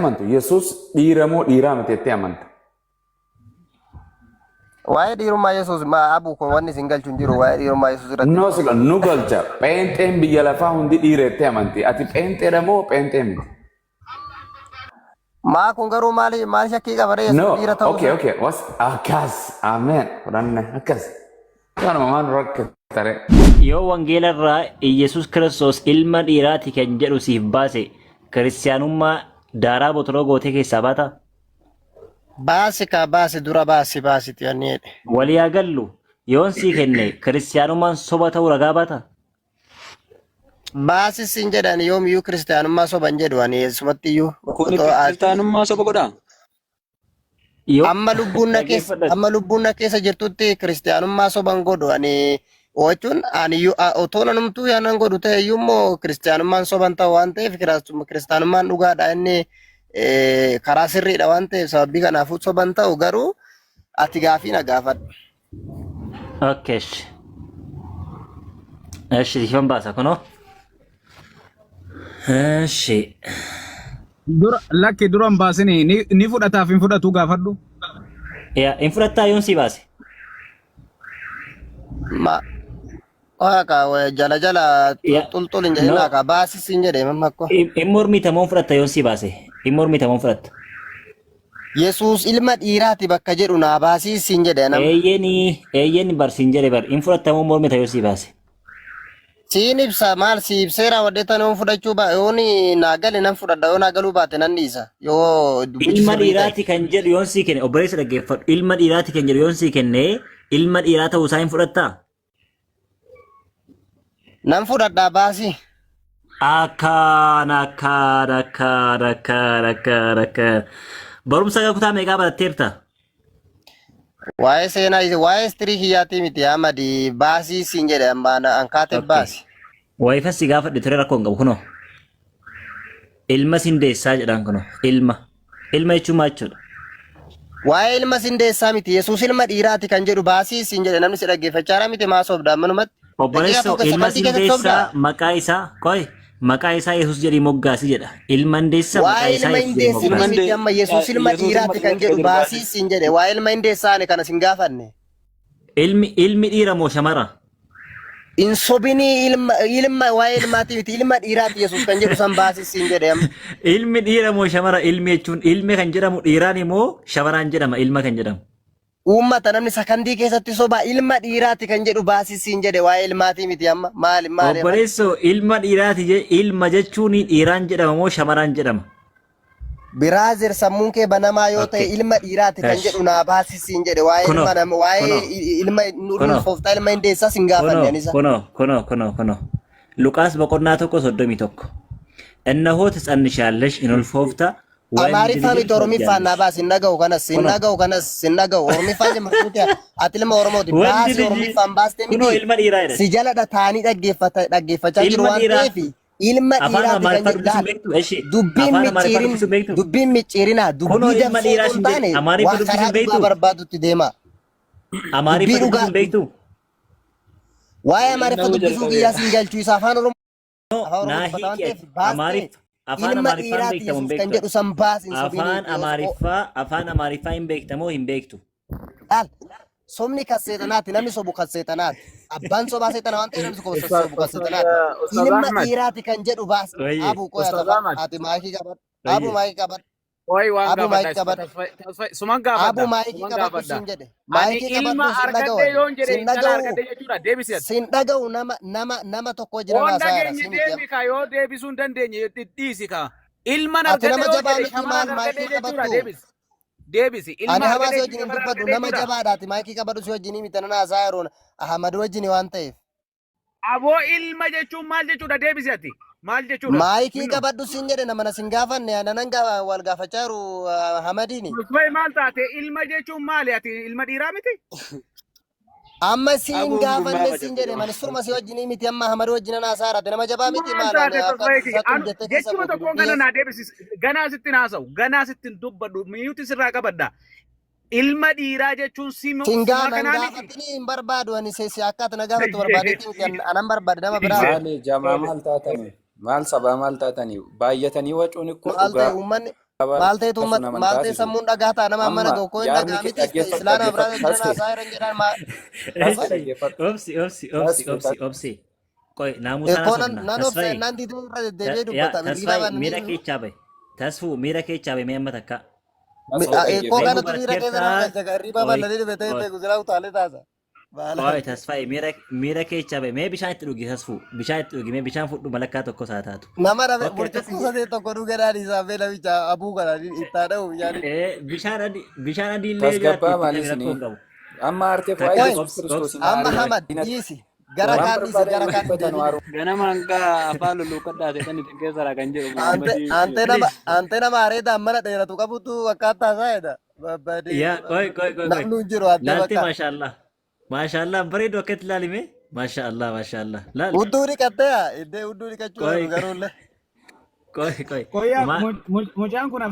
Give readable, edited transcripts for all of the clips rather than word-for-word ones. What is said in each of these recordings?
Amantu Yesuus dhiira moo dhiiraa miti jettee amanta? Waa'ee dhiirummaa Yesuus maa abu kun wanni isin galchu hin jiru waa'ee dhiirummaa Yesuus irratti. No si nu galcha. Pheenxeen biyya lafaa hundi dhiira jettee amanti. Ati pheenxeedha moo pheenxee miti? Maa kun garuu maali maal shakkii qaba ree Yesuus No, dhiira ta'uu okay, isaa? okay. Was akkas. Amen. Fudhanne akkas. Kanuma maal rakkatare. Yoo wangeela irraa Iyyasuus Kiristoos ilma dhiiraati kan jedhu siif baase kiristiyaanummaa daaraa botoroo gootee keessaa baataa? Baasi kaa baasi dura baasi baasiti wanni jedhe. Walii haa gallu. Yoon sii kenne kiristiyaanummaan soba ta'uu ragaa baataa? Baasi sin jedhan yoomiyyuu kiristiyaanummaa soban jedhu ani eessumatti iyyuu. Kuni Otoo ati kiristaanummaa soba godhaa? Yoo amma lubbuun na keessa dhaggeeffadhas. amma lubbuun na keessa jirtutti kiristiyaanummaa soban godhu ani jechuun ani otoo nanumtuu yaanan godhu ta'e iyyuu immoo kiristiyaanummaan soban ta'u waan ta'eef kiristiyaanummaan dhugaadha inni karaa sirriidha waan ta'eef sababii kanaafuu soban ta'u garuu ati gaafii na gaafadhu. Okay. እሺ እሺ siifan baasa kunoo. እሺ Dura lakki dura hin baasini ni, ni fudhataaf hin fudhatu gaafadhu. Yaa hin fudhattaa yoon sii baase. Ma waaqa jala jala Yaa xulxul hin no jedhinaa kaa baasis hin jedhe mammakko. hin mormita moo hin fudhatta yoon sii baase? Hin mormita moo hin fudhatta? Yesuus ilma dhiiraati bakka jedhu naa baasii siin jedhe nama. Eeyyeni eeyyeni bar siin jedhe bar hin fudhatta moo mormita yoo sii baase? Siin ibsa maal si ibsee raawwadheetan yoon fudhachuu ba yoon naa gale nan fudhadha yoo naa galuu baate nan dhiisa yoo dubbichi Ilma sirrii ta'e. dhiiraati kan jedhu yoon sii kenne obboleessa dhaggeeffadhu ilma dhiiraati kan jedhu yoon sii kenne ilma dhiiraa ta'uu isaa hin fudhattaa? Nan fudhadhaa baasii. Akkaan akkaan akkaan akkaan akkaan akkaan. Barumsa gara kutaa meeqaa baratteerta? Waa'ee seenaa waa'ee istirii kiyyaatii miti Ahmadi baasii siin jedhe amma ankaatee Okay. baasi. Waayifas si gaafadhe ture rakkoo hin qabu kunoo. Ilma sin deessaa jedhaan kunoo. Ilma. Ilma jechuun maal jechuudha? Waa'ee ilma sindeessaa miti Yesuus ilma dhiiraati kan jedhu baasii siin jedhe namni si dhaggeeffachaa jira miti maa sobda ammanumatti. Daqiiqaa Obboleessoo tokko ilma sakandii keessatti sobda. sindeessaa maqaa isaa qoy maqaa isaa Yesuus jedhii moggaasi jedha. Ilma hindeessaa maqaa Waa'ee isaa ilma Yesuus jedhii hindeessiti Ilma moggaasi. miti hinde amma Yesuus ilma Yesuus ilma dhiiraati kan dhiiraati kan jedhu jedhu baasii baasii. siin jedhe waa'ee ilma hindeessaa ani kana sin gaafanne. Ilmi dhiira moo shamara? In sobinii ilma ilma waa'ee ilmaati miti ilma dhiiraati Yesuus kan jedhu san baasii siin jedhe amma. Ilmi dhiira moo shamara? Ilmi jechuun ilmi kan jedhamu dhiiraan moo shamaraan jedhama ilma kan jedhamu. Uummata namni sakandii keessatti sobaa ilma dhiiraati kan jedhu baasii siin jedhe waa'ee ilmaatii miti amma maali maali amma. Obboleessoo ilma dhiiraati ilma jechuun dhiiraan jedhama moo shamaraan jedhama? Biraazer sammuun kee banamaa yoo ta'e Okay. ilma dhiiraati kan Esh. jedhu naa baasii siin jedhe waa'ee Kunoo ilma nama waa'ee kunoo ilma kunoo ulfooftaa ilma hindeessaa sin gaafanne kunoo anisa. kunoo kunoo kunoo kunoo Luqaas boqonnaa 1:31 እነሆ ትጸንሻለሽ in ulfoofta ወንድ Amaariffaa ልጅን miti Oromiffaan naa ትወልጃለሽ baasi hin dhaga'u kanas hin kunoo dhaga'u kanas hin dhaga'u Oromiffaan jemmartuuti ati ilma Oromooti ወንድ baasi ልጅ Oromiffaan baaste kunoo miti ilma dhiiraa jedhan si jaladha taanii dhaggeeffata dhaggeeffachaa jiru ilma waan dhiiraa ta'eef ilma afaan dhiiraati kan Amaariffaa jedhu dubbisuu laal beektu eshi dubbiin afaan Amaariffaa micciirin dubbisuu beektu dubbiin micciirinaa kunoo dubbii ilma dabsoo dhiiraa otoo hin sin jedhe taane Amaariffa waa dubbisuu karaa dhugaa beektu barbaadutti deema dubbii Amaariffa dhugaa dubbisuu beektu waa'ee Amaariffa Innuu dubbisuu kiyyaa jalqabeera. sin galchuu isa afaan Oromoo afaan Oromoo naa dubbata waan hiiki ta'eef ati baastee Amaariffa afaan ilma Amaariffaan dhiiraati beektamu hin Yesuus kan beektu jedhu san baasi hin sobinii afaan Amaariffaa afaan Amaariffaa hin beektamoo hin beektu Laal sobni kan seexanaati namni sobu kan seexanaati abbaan sobaa seexana waan ta'eef namni Ustaz sobu kan Ustaz seexanaati Ustaz ilma Ahmad dhiiraati kan jedhu baasi wayye abu qoy Ustaz atafa Ahmad ati maayikii qabadhu abu wayye maayikii qabadhu Oi waan abu gaafadha maayikii qabadhu suman abu gaafadha maayikii suman qabadhu gaafadha siin jedhe ani maayikii ilma qabadhu sin dhaga'u argadhe ani yoon jedhe sin intala dhaga'u argadhe jechuudha deebisi ati sin dhaga'u nama nama nama tokko jiran Oon haasaa'eera dhageenye si miti deemi ka yoo deebisuu hin dandeenye dhiisi ka ilman ati argadhe nama yoo jabaa jedhe miti shamaran maal argadhe maayikii jechuudha qabattu deebisi deebisi Ani ilma hamaa argadhe si wajjin jechuun hin shamaran dubbadhu argadhe nama jechuudha jabaadhaati maayikii qabadhu si wajjin miti nan haasaa yeroon Ahmad wajjin waan ta'eef. Aboo ilma jechuun maal jechuudha deebisi ati maal jechuudha Maayikii minno qabadhu siin jedhe nama na sin gaafanne ana nan wal gaafachaa jiru Ahmadiini. Musbay maal taate ilma jechuun maali ati ilma dhiiraa miti Amma siin Abuun kun gaafanne maama siin jedhe jalqabe. mani surma si wajjin miti amma Ahmad wajjin nan haasaa jiraate nama jabaa miti Maal maal taate ani akka tasfaayee kiyya sattum anu jettee keessa jechuma buutu tokkoon dubbii kana naa deebisi ganaa sittin haasa'u ganaa sittin dubbadhu miyuuti sirraa qabadha ilma dhiiraa jechuun Sin simaa gaana hin kanaa miti gaafatini hin barbaadu ani si akka ati na gaafattu barbaadeetti miti anan barbaade nama biraati. Maali jamaa maal taatani? Maal sabaa maal taatani? Baay'atanii wacuun ikkoo Maal ta'e dhugaa. uummanni Maal ta'etu sun maal ta'e amantaasisu. sammuun dhagaa ta'a nama Amma mana tokko hin yaadni dhagaa kee miti dhaggeeffadhu islaana biraa dhaggeeffadhu jiran tasfee haasaa jiran jedhan maal tasfee dhaggeeffadhu Obsi, obsi, obsi, tasfee obsi, obsi. Qoy, naamusa Koo naasofna. nan obsee Tasfaye. nan didee irra deddeebi'ee Yaa, dubbata bilbilaa tasfaye miira baannanii keechaa bahe. Tasfuu miira keechaa bahe mee amma takka. tasfee koo dhaggeeffadhu. Reefu kanatu miira keessa nama baratteertaa. galcha hirribaa Qoy, bal'anii dhufe ta'e qoy, beeku silaa utaalee taasa. Baala. qoy tasfaye miira keechaa bahe. Mee bishaan itti dhugi tasfuu. Bishaan itti dhugi mee bishaan fudhu malakkaa tokko isaa taatu. Nama dhabe Okay, akkas burcuqqoo sadee tokko dhugee daadhii isaa bee namicha abuu kana ittaa dha'u bishaan. Bishaan adii bishaan adii illee yoo jiraatte Tasgabbaa itti maali dhabi rakkoo isinii? hin qabu. Amma aarteef Takka waa'ee Qoy Yesuus obsi Kiristoos obsi. hin amma aarin. Hamad dhiisi gara Waan kaan dhiisi barbaadan gara yoo kaan dubbatan deebiin. waaru. Ganama hanga afaan lulluuqqadhaa ta'e itti keessadha kan jedhu Ante Muhammadii ante nama Please. ante nama areedaan mana dheeratu qabutu akkaataa isaa jedha. Babbadee Yaa qoy qoy qoy qoy. namni hin jiru ante Laaltee bakka. maashaallah. Maashaallah bareedu akkatti ilaalime. Maashaallah maashaallah. Laal. Hudduu dhiqattee iddee hudduu dhiqachuu Qoy dhabu garuu illee. qoy qoy. Qoyyaa Ma mucaan kun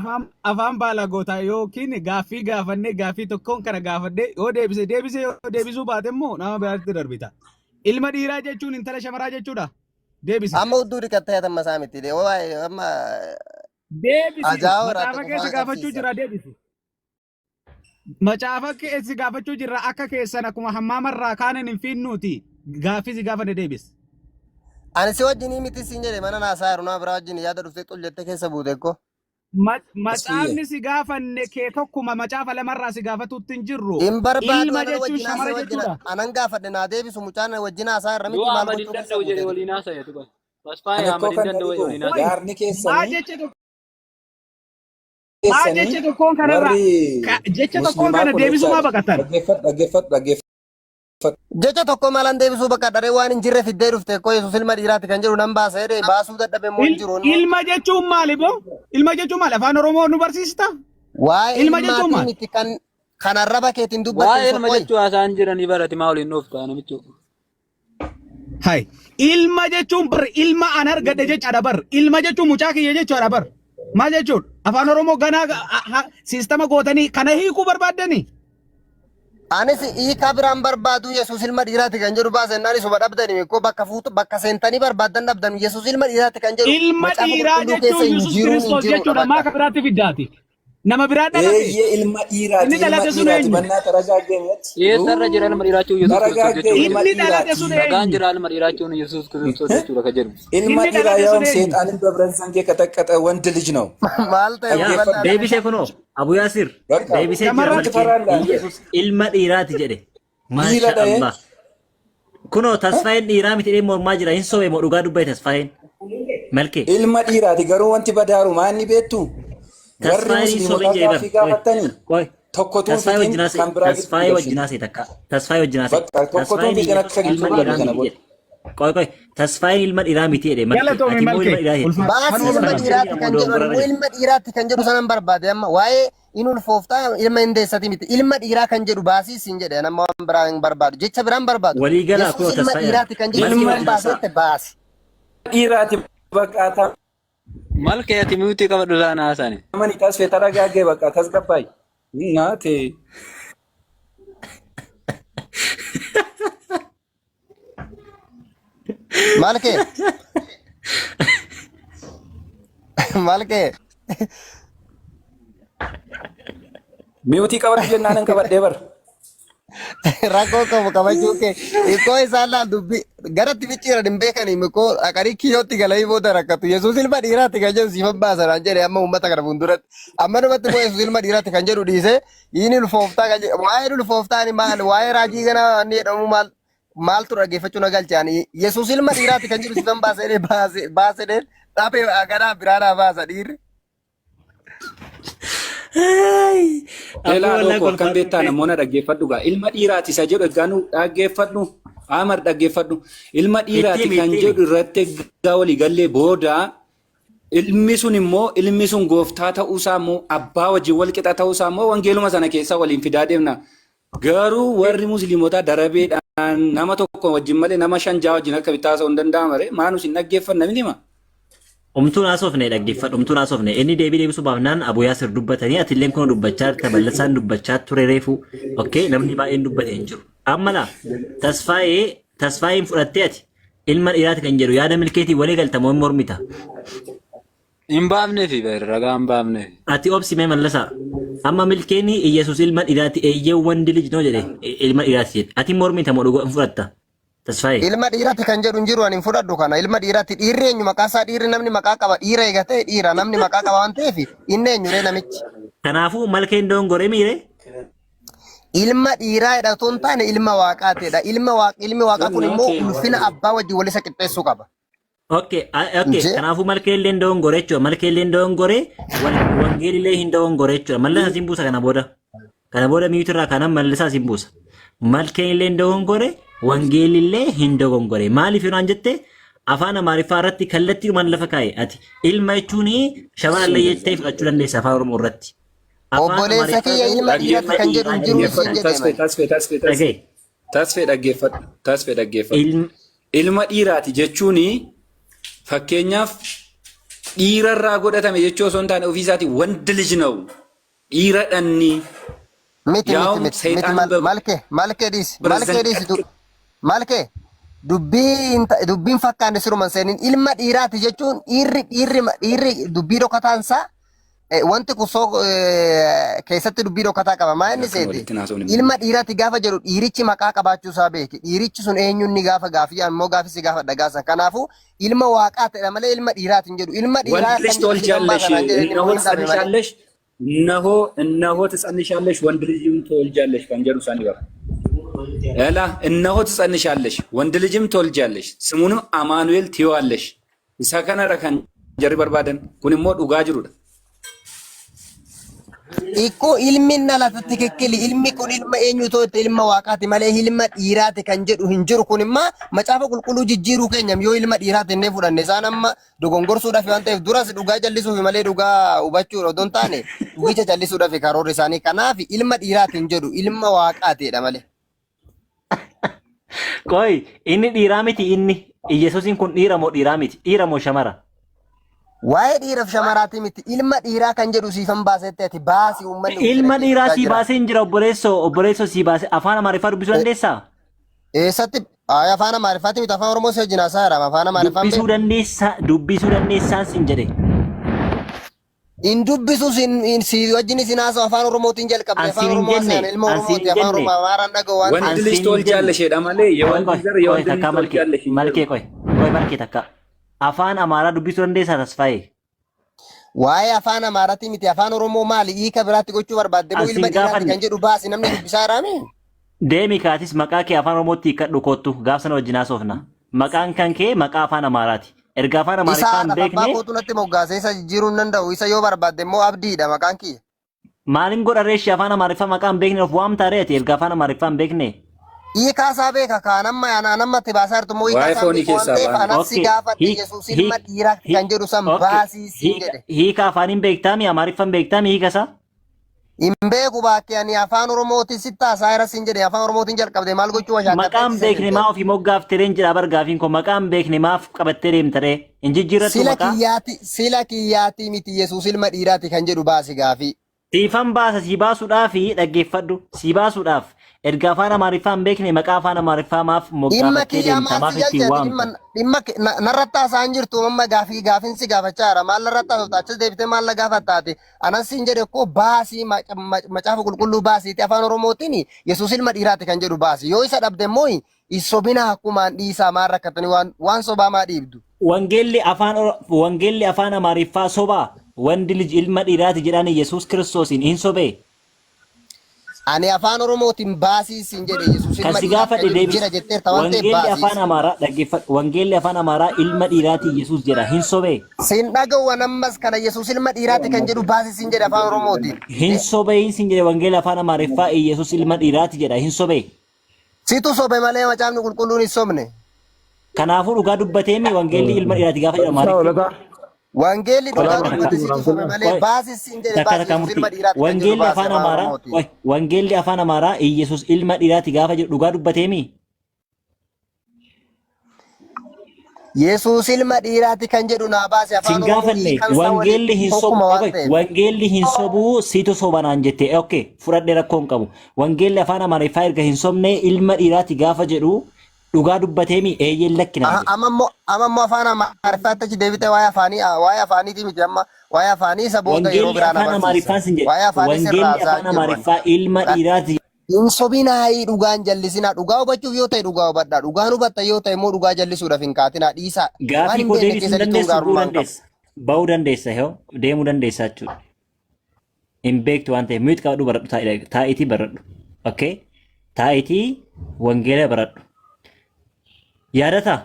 afaan baalagootaa yookiin gaaffii gaafannee gaaffii tokkoon kana gaafadhee yoo deebise deebise yoo deebisuu baate immoo nama biraatti darbita. Ilma dhiiraa jechuun intala shamaraa jechuudha. Deebise. Amma hudduu dhiqattee hatamma isaa miti. Waa'ee amma Deebisi. ajaa'oo Macaafa irraa keessa qofaa gaafachuu qabsiisa. jira deebisi. Macaafa keessa gaafachuu jirra akka keessan akkuma hammaamarraa kaanin hin fiinnuuti. Gaaffii si gaafanne deebisi. Ani si wajjin miti siin jedhe mana naasaa jiru nama biraa wajjin yaada dhuftee xul jettee keessa buute ko. Tasfiyye. Macaafni si gaafanne kee tokkuma macaafa lamarraa si gaafatutti hin jirru. Hin barbaadu Ilma anan jechuun wajjin haasa'e shamara wajjin jechuudha. anan gaafadhe naa deebisu mucaan wajjin haasaa irra Yoo miti maal Ahmad hin gochuu keessa danda'u jedhe buute. waliin haasa'e tuqa. Tasfaayee Ani Ahmad ikkoo hin kan na danda'u dhibu waliin Qoy haasa'e. yaadni maa keessanii jecha tokko maa keessanii jecha tokkoon kanarraa warri jecha tokkoon musliimaa kana kun deebisuu maa jechaadha. baqatan? Dhaggeeffadhu dhaggeeffadhu dhaggeeffadhu. Jecha tokko malan deebisuu bakka dharee waan hin jirre fiddee dhufte ko Yesuus ilma dhiiraati kan jedhu nan baasa jedhee baasuu dadhabe immoo hin jiru. Ilma jechuun maali boo? Ilma jechuun maali? Afaan Oromoo nu barsiista? Waa'ee Ilma jechuun ilmaatii maali? miti kan kan arraba keetiin dubbatte Waa'ee ilma soqoy. jechuu haasa'an jiranii barati maa waliin dhoofta namichi. Hai. Ilma jechuun bar ilma an argadhe jechaadha bar. Ilma jechuun mucaa kiyya jechaadha bar. Maal jechuudha? Afaan Oromoo ganaa siistama gootanii kana hiikuu barbaaddanii? Anis hiikaa biraan barbaadu Yesuus ilma dhiiraati kan jedhu baasa jennaan isuma dhabdani ko bakka fuutu bakka seentanii barbaaddan dhabdan Yesuus ilma dhiiraati kan jedhu Ilma macaafa dhiiraa qulqulluu keessa jechuun hin Yesuus jiruun hin Kiristoos jiruudha jechuudha. Maa bakka. ka biraatti fiddaati? Nama biraa dhalate? Eeyyee ilma dhiiraati Inni ilma dhalate sun dhiiraati eenyu? bannaa taragaaggeetti. Eessarra jira ilma dhiiraachuun Yesuus Kiristoos Taragaaggee jechuudha. ilma Inni dhalate sun dhiiraati. Ragaan eenyu? jira ilma dhiiraachuun Yesuus Kiristoos jechuudha ka jedhu. Ilma Inni dhiiraa dhalate sun ያውም eenyu? ሰይጣንን በብረት ዘንግ የቀጠቀጠ ወንድ ልጅ ነው። Maal ta'e Yaa dhaggeeffadhu. bal'aa deebisee kunoo Abu Yaasir በቃ deebisee jira Shamarran ምን malkeen ትፈራለህ አንተ? Iyyasuus ilma dhiiraati jedhe. Dhiira Maasha dha'ee Allah. Kunoo tasfaayeen dhiiraa miti jedhee mormaa jira hin sobe moo dhugaa dubbate tasfaayeen. Malkee ilma dhiiraati garuu wanti badaaru maanni beektu warri tasfaayeen hin sobin musliimotaa jedhe bar. gaaffii Qoy gaafatanii qoy tokkotuun tasfaayee fixin wajjin haasa'e kan biraa gidduu tasfaayee galchin. wajjin haasa'e takka tasfaayee wajjin haasa'e Bakka tokkotuun tasfaayeen fixin Iyyasuus akka ilma gidduu galu dhiiraa kana miti booda. jedhe. Qoy qoy tasfaayeen ilma dhiiraa miti jedhe malkee Galatoomi ati immoo ilma malkee. dhiiraa jette. Ulfaata. Baasii Kanuma ilma barbaada. Tasfaayeen dhiiraati ammoo kan jedhu dogongorarra ani jira. ilma dhiiraatti kan jedhu sanan barbaade amma waa'ee in ulfooftaa ilma hin deessati miti ilma dhiiraa kan jedhu baasii siin jedhe nama waan biraa hin barbaadu jecha biraan barbaadu Walii galaa Yesuus kunoo ilma tasfaayeen dhiiraati kan jedhu malkee Ilma siifan wajjin haasa'a. baaseette baasi. dhiiraati bakka Malkee ati miutii qabadhu isaan haasa'ani. tamani tasfee taragaagee bakka tasgabbaay. Naate. Maal kee maal kee Miutii qabadhu jennaan hin qabadhee bara. rakkoo qabu qabachuu kee hiikoo isaan laal dubbii garatti micciiran hin beekanii mikoo dhaqanii kiyyootti galanii booda rakkatu Yesuus ilma dhiiraati kan jedhu siifan baasanaan jedhe amma uummata kana fuulduratti amma namatti immoo Yesuus ilma dhiiraati kan jedhu dhiisee inni ulfooftaa kan jedhu waa'ee ulfooftaa maal waa'ee raajii kana inni jedhamu maal maaltu dhaggeeffachuu na galche ani Yesuus ilma dhiiraati kan jedhu siifan baasee baasee baasee dhaabee ganaa biraadhaa baasa dhiirri. Aboo Elaa wallaa dhokko akkam kolfaa beektaa dhufte. namoota dhaggeeffadhu gaa ilma dhiiraati isa jedhu egaa nu dhaggeeffadhu Amar dhaggeeffadhu ilma Itti dhiiraati himi kan itti jedhu himi. irratti egaa walii gallee booda ilmi sun immoo ilmi sun gooftaa ta'uusaa immoo abbaa wajjin wal qixa ta'uusaa immoo wangeeluma sana keessaa waliin fidaa deemna. Garuu warri musliimotaa darabeedhaan nama tokko wajjin malee nama shan ja'a wajjin akka bittaa hin danda'amare maanus hin dhaggeeffanna miti hima. Umtuun haasofne dhaggeeffadhu umtuun haasofne inni deebii deebisuu baafnaan Abu Yaasir dubbatanii atilleen kun dubbachaa jirta ballasaan dubbachaa ture reefu okay namni baay'een dubbate hin jiru. Amma laa tasfaayee tasfaayeen fudhattee ati ilma dhiiraati kan jedhu yaada milkeetii walii galta moo hin mormita? Hin baafneefi bar ragaa hin baafneefi. Ati obsi mee Mallasaa. Amma milkeeni Iyyasuus ilma dhiiraati eeyyee wandi lij noo jedhe ilma dhiiraati jedhe. Ati mormita moo dhugaa hin fudhatta? Tasfaayee. Ilma dhiirati kan jedhu hin jiru ani hin fudhadhu kana. Ilma dhiirati dhiirri eenyu maqaa isaa dhiirri namni maqaa qaba dhiira eega ta'e dhiira namni maqaa qaba waan ta'eef inni eenyu ree namichi. Kanaafuu malkeen dongoree miire? Ilma dhiiraa jedha otoo hin taane ilma waaqaatidha. Ilma waaq ilmi waaqaa kun immoo ulfina abbaa wajjin wal isa qixxeessuu qaba. Okay, okay. Injee. Kanaafuu malkee illee hin dogongore jechuudha. Malkee illee hin dogongore, wangeelli illee hin dogongore jechuudha. Mallasaa siin buusa kana booda. Kana booda miyuuti irraa kanan mallasaa siin buusa. Malkeen illee hin dogongore, wangeelli illee hin dogongore. Maaliif yoo naan jette afaan Amaariffaa irratti kallattiidhumaan lafa kaa'e ati ilma jechuun shamara illee jettee fudhachuu dandeessa afaan Oromoo irratti. Afaan Obboleessa Amaariffaa kiyya garuu ilma dhiirati ilma kan jedhu dhiiraa hin jiru jennee siin fudhanna. jedhe Tasfee mani. tasfee tasfee tasfee Dhaga'i. tasfee dhaggeeffadhu tasfee dhaggeeffadhu. Ilma Ilma dhiiraati jechuun fakkeenyaaf dhiirarraa godhatame jechuu osoo hin taane ofii isaatii wandi lij na'u dhiira dhanni Miti miti yaa'um miti miti seexaan mal malke malke dhiisi malke dhiisi du malke dubbii hin ta- dubbiin fakkaanne siruman seenin ilma dhiiraati jechuun dhiirri dhiirri dhiirri dubbii dhokataan isaa Wanti kun soo keessatti dubbii dhokataa qaba. Maa inni Akkan seete? walitti hin haasofne. Ilma dhiiraati gaafa jedhu dhiirichi maqaa qabaachuu isaa beeki. Dhiirichi sun eenyu inni gaafa gaafii ammoo gaafi si gaafadha gaasa. Kanaafuu ilma waaqaa ta'edha malee ilma dhiiraati hin jedhu. Ilma dhiiraa ወንድ ልጅ kan jedhu ትወልጃለሽ፣ kanaan jedhe inni እነሆ immoo hin dhabe malee. ትጸንሻለሽ፣ እነሆ እነሆ ትጸንሻለሽ፣ ወንድ ልጅም ትወልጃለሽ kan jedhu isaanii bara. ኤላ እነሆ ትጸንሻለሽ፣ ወንድ ልጅም ትወልጃለሽ፣ ስሙንም አማኑኤል ትይዋለሽ። Isa kanadha kan jarri barbaadan. Kun immoo dhugaa jirudha. Ikkoo ilmi inni dhalate tikikkili ilmi kun ilma eenyu ta'utti ilma waaqaati malee ilma dhiiraati kan jedhu hin jiru kun immoo macaafa qulqulluu jijjiiruu keenyam yoo ilma dhiiraati innee fudhanne isaan amma dogongorsuudhaaf waan ta'eef duras dhugaa jallisuuf malee dhugaa hubachuudha odoo hin taane dhugicha jallisuudhaaf karoorri isaanii kanaaf ilma dhiiraati hin jedhu ilma waaqaatiidha malee. Qoy inni dhiiraa miti inni Iyyasuusiin kun dhiira moo dhiiraa miti? Dhiira moo shamara? Waa'ee dhiiraaf shamaraatii miti ilma dhiiraa kan jedhu siifan baasetti ati baasii uummanni kun si Ilma dhiiraa dhaggeeffachaa sii jira. baasee hin jira obboleessoo obboleessoo sii baasee afaan Amaariffaa dubbisuu dandeessaa? Eessatti Ay, afaan Amaariffaatti miti afaan Oromoo si wajjin haasaa jira afaan Amaariffaan Dubbisuu beeku. dandeessaa dubbisuu dandeessaan siin jedhe. In dubbisu sin in si wajjin isin haasa'u afaan Oromootiin jalqabde An afaan siin hin Oromoo jenne haasa'an ilma an siin Oromooti hin afaan jenne Oromoo Amaaraan dhaga'u waan ወንድ an ta'eef. ልጅ siin hin jenne. ትወልጃለሽ jedha malee Qoy የወንድ qoy ዘር qoy የወንድ ልጅ takkaa malkee ትወልጃለሽ hin jedhu. malkee qoy qoy malkee takkaa afaan Amaaraa dubbisuu dandeessaa Tasfaayee? Waa'ee afaan Amaaraatii miti afaan Oromoo maali hiika biraatti gochuu barbaadde An moo ilma siin dhiiraati gaafanne kan jedhu baasi namni dubbisaa jiraami? Deemi kaatis maqaa kee afaan Oromootti hiikkadhu koottu gaaf sana wajjin haasofna. Maqaan kan kee maqaa afaan Amaaraati. Erga afaan Isa Amaariffaa hin haadhaaf abbaa beekne kootu natti moggaase isa jijjiiruu hin danda'u isa yoo barbaadde immoo abdiidha maqaan kiyya. maalin godha reeshi afaan Amaariffaa maqaa hin beekne of waamtaa ree ati erga afaan Amaariffaa hin beekne. Hiikaa isaa beeka kaan amma anaan amma itti baasaa jirtu immoo hiikaa Waa'ee isaa hin foonii beeku waan keessaa ta'eef baane. anas si Okay gaafadhe hiik Yesuus ilma hiik dhiiraatti hiik kan jedhu san okay baasii siin hiika jedhe. hiika afaaniin beektaami Amaariffaan beektaami hiika isaa? Hin beeku baakke ani afaan Oromootiin sitti haasaa jira siin jedhe afaan Oromootiin jalqabde maal gochuu washaakkattee Maqaan itti beekne seente. maa ofii moggaafte reen jedha bar gaafiin koo maqaan beekne maaf qabattee deemta ree hin jijjiirrattu Sila maqaa? kiyyaati sila kiyyaati miti Yesuus ilma dhiiraati kan jedhu baasi gaafii. Siifan baasa sii baasuudhaaf dhaggeeffadhu sii baasuudhaaf erga afaan Amaariffaa hin beekne maqaa afaan Amaariffaa maaf Dhimma moggaafattee kiyyaa deemta maal maaf si ittiin galche ati dhimma waamta? dhimma narratti haasa'aa hin jirtu amma gaafii gaafin si gaafachaa jira maal narratti haasofta achis deebitee maal na gaafatta ati anas siin jedhe koo baasii macaafa qulqulluu baasiiti afaan Oromootiin Yesuus ilma dhiiraati kan jedhu baasi yoo isa dhabde immoo hin sobina akkumaan dhiisaa maal rakkatanii waan waan sobaa maa dhiibdu. Wangeelli afaan Wangeelli afaan Amaariffaa sobaa wandi lij ilma dhiiraati jedhaan Yesuus Kiristoosiin hin sobee? Ani afaan Oromootiin baasii siin jedhe Yesuus Kan ilma si dhiiraati kan gaafadhe jedhu deebisi. jira jetteerta waan ta'eef Wangeelli baasii. afaan Amaaraa dhaggeeffadhu. Wangeelli afaan Amaaraa ilma dhiiraati Yesuus jedha hin sobee? Siin dhaga'uwan ammas kana Yesuus ilma dhiiraati kan jedhu baasii siin jedhe afaan Oromootiin. Hin sobee siin jedhe wangeelli afaan Amaariffaa Yesuus ilma dhiiraati jedha hin sobee? Situ sobe malee macaafni qulqulluun hin sobne. Kanaafuu dhugaa dubbateemi wangeelli ilma dhiiraati gaafa jedhamu Barsiisaa maaliif? Olataa. Wangeelli dhugaa Olataa. dubbate situ sobe malee Qoy baasi siin jedhe takka baasi takka Yesuus murtii. ilma dhiiraati kan jedhu Wangeelli baasi afaan afaan Amaaraa Oromootiin. qoy wangeelli afaan Amaaraa Iyesuus ilma dhiiraati gaafa jedhu dhugaa dubbateemi? Yesuus ilma dhiiraati kan jedhu naa baasi Sin afaan Oromoo gaafanne hiikansa waliin wangeelli hin sobu tokkuma waan okay ta'eef. wangeelli hin sobuu situ soba naan jette okay fudhadhe rakkoo hin qabu. Wangeelli afaan Amaariffaa erga hin sobne ilma dhiiraati gaafa jedhu Dhugaa dubbateemi eeyyeen lakki naan Aha, jedhe. amma immoo afaan Amaariffaatti achi deebitee waa'ee afaanii waa'ee afaaniitii miti amma waa'ee afaanii isa booda yeroo Wangeelli biraa na afaan barsiisa. Amaariffaan sin jedhe. Waa'ee afaanii sirraa Wangeelli haasa'aa afaan hin jiru ani. Amaariffaa ilma dhiiraati. Hin sobinaayi, dhugaan jallisinaa. Dhugaa hubachuuf yoo ta'e dhugaa hubadhaa. Dhugaan hubatta yoo ta'e immoo dhugaa jallisuudhaaf hin kaatinaa. Dhiisaa. Waan Gaafii hin koo beekne deebisuu keessa hin lixuun dandeessu, bu'uu gaarummaa hin qabu. dandeessa. Ba'uu dandeessa yoo deemuu dandeessa jechuudha. Hin beektu waan ta'eef mute qabadhu baradhu taa'iitii baradhu. Okay? Taa'iitii wangeela baradhu. Yaadataa?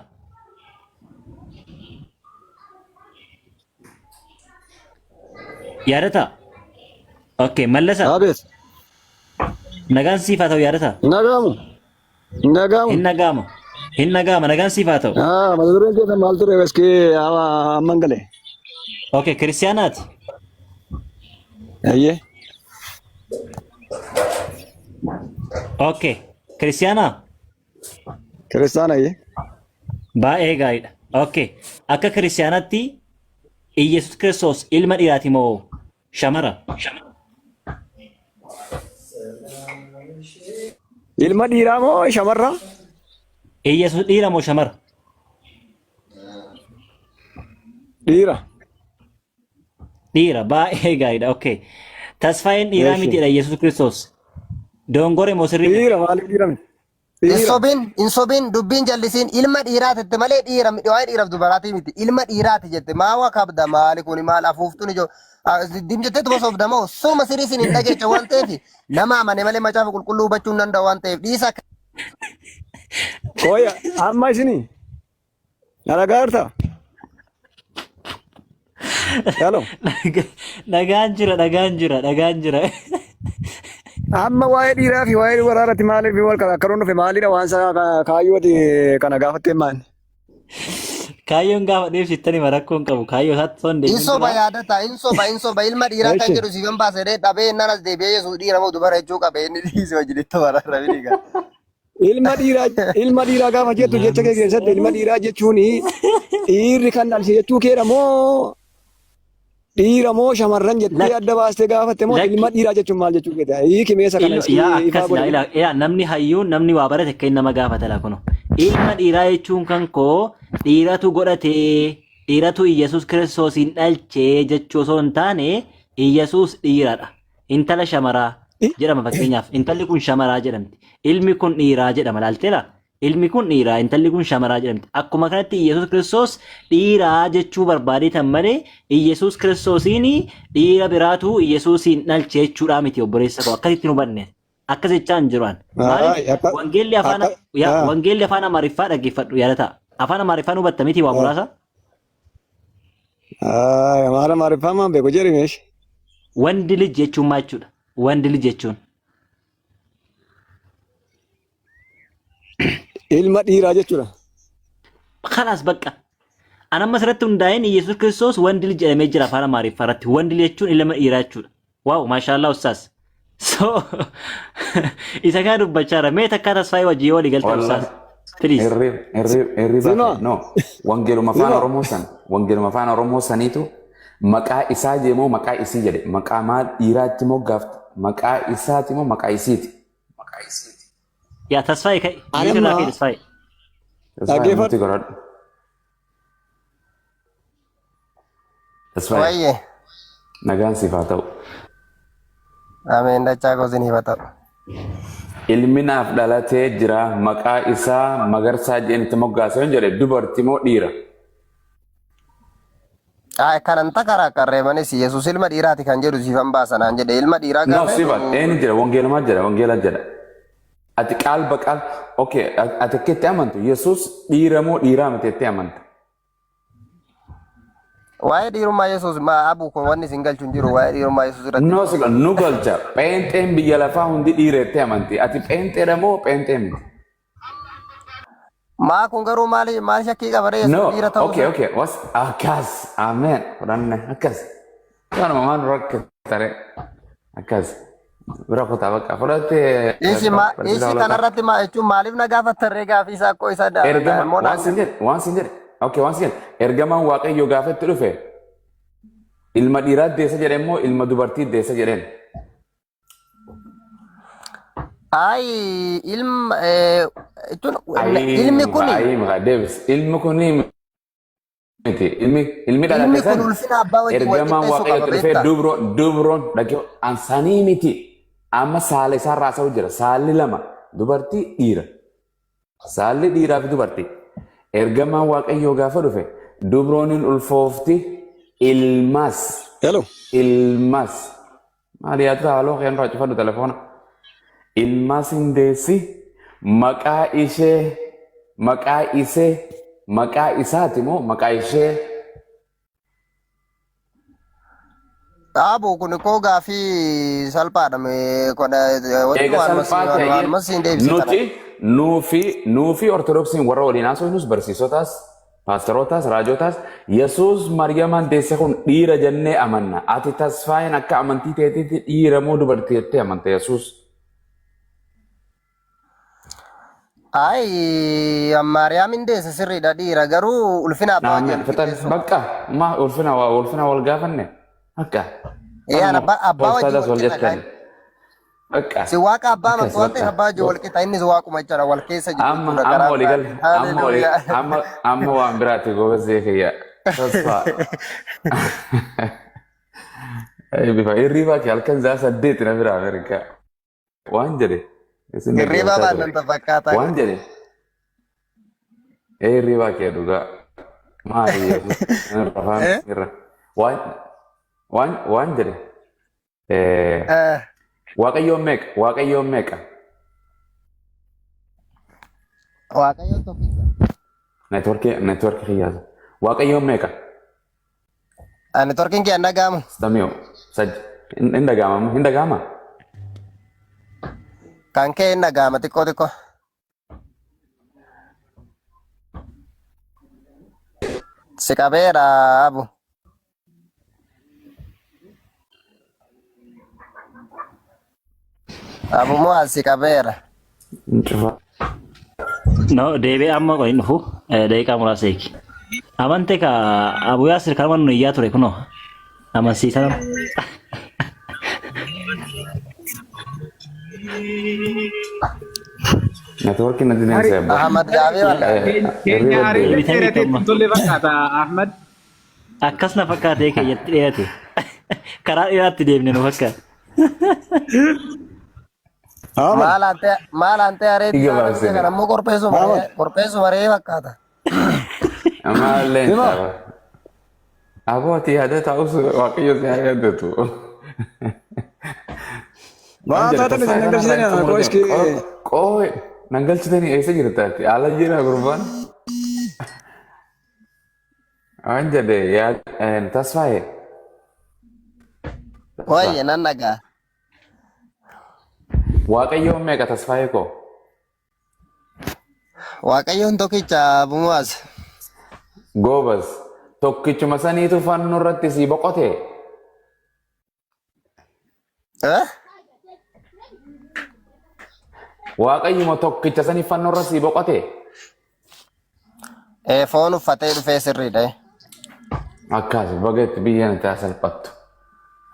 Yaadataa? Okay, Mallasa. Abeet. Nagaan siif haa ta'u yaadataa? Nagaamu. Nagaamu. Hin nagaama. Hin nagaama. Nagaan siif haa ta'u. Ah, mata dureen keessan maal ture baskee amman gale. Okay, kiristiyaanaati. Ayyee. Okay, kiristiyaanaa? Kiristaana ayyee. Baay'ee gaariidha. Okay. Akka kiristiyaanaatti Iyyasuus Kiristoos ilma dhiiraati moo shamara? Ilma dhiiraa moo shamarraa? Iyyasuus dhiira moo shamara? Dhiira. Dhiira. Baay'ee gaariidha. Okay. Tasfaayeen dhiiraa Eeshi. mitiidha Iyyasuus Kiristoos. Dongore moo sirriidha? Dhiira maaliif dhiira miti? Hin Dhiira. sobin, hin sobin, dubbiin jallisiin ilma dhiiraati jette malee dhiira waa'ee dhiiraaf dubaraatii miti. Ilma dhiiraati jette maa waa kabda maali kuni maal afuuftuun ijoo dim jettee tuma sobda moo suma sirii sin hin dhageecha waan ta'eef nama amane malee macaafa qulqulluu hubachuu hin danda'u waan ta'eef dhiisa. Kooya amma isinii na dhagaa jirtaa? Hello. Dhagaan jira, dhagaan jira, dhagaan jira. Amma waa'ee dhiiraa fi waa'ee dubaraa irratti maaliif wal karakkaruun dhufe maalidha waan isaa kaayyooti kana gaafattee maal? Kaayyoon gaafa dheebsittani hima rakkoo hin qabu. Kaayyoo isaatti osoo hin Hin deebiin soba dura. yaadata, hin soba, hin soba. Ilma dhiiraa kan Eshi. jedhu siifan baase dee dhabee innaan as deebi'ee Yesuus dhiira moo dubara jechuu qabe inni dhiise wajjin itti bararra biniga. Ilma dhiiraa gaafa jettu jecha kee keessatti ilma dhiiraa jechuun dhiirri kan dhalche jechuu keedha moo dhiira moo shamarran jettee Lakki adda baastee gaafatte moo lakki ilma dhiiraa jechuun maal jechuu keeti? Hiiki meesa kana ilma iski yaa ifaa akkas laa godhi. ilaa yaa namni hayyuun namni waa barate akka inni nama gaafata laa kuno. Ilma dhiiraa jechuun kan koo dhiiratu godhate dhiiratu Iyyasuus Kiristoosiin dhalche jechuu osoo hin taane Iyyasuus dhiiradha. Intala shamaraa jedhama fakkeenyaaf. Intalli kun shamaraa jedhamti. Ilmi kun dhiiraa jedhama laalteera. Ilmi kun dhiiraa, intalli kun shamaraa jedhamti. Akkuma kanatti Iyyasuus Kiristoos dhiiraa jechuu barbaadeetan malee Iyyasuus Kiristoosiin dhiira biraatu Iyyasuusiin dhalche jechuudhaa miti obboleessa koo. Akkasitti hin hubanne. Akkas jechaa hin jiru an. Maaliif Ayi akka wangeelli afaan akka yaa ah wangeelli afaan Amaariffaa dhaggeeffadhu yaadataa. Afaan Amaariffaa nu hubatta miti waa ah muraasa. ah maal amaariffaa maan beeku jedhi meeshi. Wandi lij jechuun maal jechuudha? Wandi lij jechuun. Ilma dhiiraa jechuudha. Kalaas bakka. An amma asirratti hundaa'een Iyyasuus Kiristoos wandi lij jedhamee jira afaan Amaariffaa irratti. Wandi lij jechuun ilma dhiiraa jechuudha. Waaw maashaallah ustaas. So isa kana dubbachaa jira. Mee takkaa tasfaayee wajjin yoo walii galtan Wallahi ustaas. Please. hirriba hirriba hirriba Sima kee no wangeeluma afaan sima Oromoo san wangeeluma afaan Oromoo saniitu maqaa isaa jee moo maqaa isii jedhe maqaa maal dhiiraatti moo gaafte maqaa isaati moo maqaa isiiti. Yaa tasfaayee ka'i. ani Mute irraa amma ka'i tasfaayee. Tasfaayee dhaggeeffadhu. muti godhadhu. Tasfaayee Wayye. nagaan siif haa ta'u. Ameen dachaa koo isiniif haa ta'u. Ilmi naaf dhalatee jira maqaa isaa Magarsaa jedheen itti moggaase yoon jedhe dubarti moo dhiira? Ay, kanan takaraakkarreemanis Yesuus ilma dhiiraati kan jedhu siifan baasa naan jedhe ilma dhiiraa No, gaafa sifa jedhu eenyu jira wangeelumaa jira wangeela jedha. Ati qaal baqaal okay ati akka itti amantu Yesuus dhiira moo dhiiraa miti itti amanta? Waa'ee dhiirummaa Yesuus maa abu kun wanni isin galchu hin jiru waa'ee dhiirummaa Yesuus irratti. No, si nu galcha. Pheenxeen biyya lafaa hundi dhiira itti amanti. Ati pheenxeedha moo pheenxee miti? Maa kun garuu maali maal shakkii qaba ree Yesuus No, dhiira ta'uu okay, isaa? okay. Was akkas. Amen. Fudhanne akkas. Kanuma maal rakkatare. Akkas. Bira kutaa bakka fudhattee Isi ma barsiisaa isi olataa. kanarratti maa jechuun maaliif na gaafattan ree gaafii isaa akkoo isa da Ergama immoo waan naan sin jedhe waan sin jedhe. Okay, waan sin jedhe. Ergamaan Waaqayyoo gaafa itti dhufe ilma dhiiraa deessa jedhe immoo ilma dubartii deessa jedheen. Ay, ilma Jechuun ilmi kun Ayi deebis. Ilmi kun miti. Ilmi dhalate ilmi kun san ulfina abbaa wajjin wal ergamaan qixxeessuu waaqayyo qaba dhufee beektaa? dubroon dhagee ansanii miti. Amma saala isaa raasa'u jira. Saalli lama dubartii dhiira. Saalli dhiiraa fi dubartii. Ergamaan waaqayyoo gaafa dhufe dubroon hin ulfoofti ilmas. Hello. Ilmas. Maali yaadota haaloo keen irraa cufadhu telefoona. Ilmas hin deessi maqaa ishee maqaa isee maqaa isaati moo maqaa ishee. Dhaaboo kun koo gaafii salphaadha. Mee kun wanti Eega waanuma salphaa siin ta'e waanuma siin deebise kana. nuti nuufi ortodoksiin warra waliin haasofnus barsiisotaas paasterootaas raajotaas Yesuus Maryamaan deesse kun dhiira jennee amanna. Ati tasfaayeen akka amantii teetiitti dhiira moo dubartii jettee amanta Yesuus? Ayi Maariyaam deesse sirriidha dhiira garuu ulfina abbaa wajjin Aamen. wal Fitan qixxeessuu. bakka ma ulfina waa ulfina wal gaafanne bakka Ee an kanuma abbaa wajjin tooftaadhaas wal wal qixa jettan kan. bakka Si waaqa abbaa akkas amantu waan ta'eef bakka abbaa wajjin wal qixa innis waaquma jechuudha wal keessa jiru amma jechuudha amma karaa walii gal biraatiin. amma walii Haleluuyaa. amma waan biraati goobazee kiyya tasfaa bifa hirriibaa kee halkan za'a 8 na bira Ameerikaa waan jedhe isin Hirriibaa dhaggeeffachaa ture baannanta fakkaataa. waan jedhe ee hirriibaa kee dhugaa maali Yesuus rafaan Eh? irra waan waan waan jedhe Eh, Waaqayyoon meeqa Waaqayyoon meeqa Waaqayyoon tokkicha. Neetworkii kiyyaasa Waaqayyoon meeqa Ani torkiin kee hin dhaga'amu. Stamio saj hin dhaga'amamu hin dhaga'ama Kan kee hin dhaga'ama xiqqoo xiqqoo. Si qabeera abu. Abu moo as si qabeera. Hin cufa No, deebi'ee amma qoy hin dhufu. Daqiiqaa muraasa eegi. Amante ka Abu Yaasir kanuma nu iyyaa ture kunoo. Amansiisa nama. Networkiin natti deemsa eebba. Ahmad gaafii walla. Keenya Hirriba ariirri deema. Deebitanii dheeratee amma. ittiin tolle fakkaata Ahmad. Akkas na fakkaatee keeyyatti dheerate. Karaa dheeraatti deemne nu fakkaata. Ahmad. Maal antee maal antee areetti Iga taate baasine. kana immoo Ahmad. qorpeessuma ree fakkaata. Ammallee Hima. ta'a. Aboo ati yaada taa'us waaqayyo si haa yaadatu. Waan Waan jedhe taatan isin tasfaayee nan kanarraa galchitanii hin ana xumuru koo deema. iski. Qoo'ee nan galchitanii eessa jirta ati? Ala jira gurbaan. Waan jedhe yaa tasfaayee. Tasfaa. Wayye nan dhagaa. Waaqayyoon meeqa tasfaayee koo? Waaqayyoon tokkicha Abu Mu'aaz. Goobas. Tokkichuma saniitu fannoo irratti sii boqote. Eh? Waaqayyuma tokkicha sanii fannoo irra sii boqote. Eh, foon uffatee dhufee sirriidha. Eh. Akkas baga itti biyya na taa salphattu.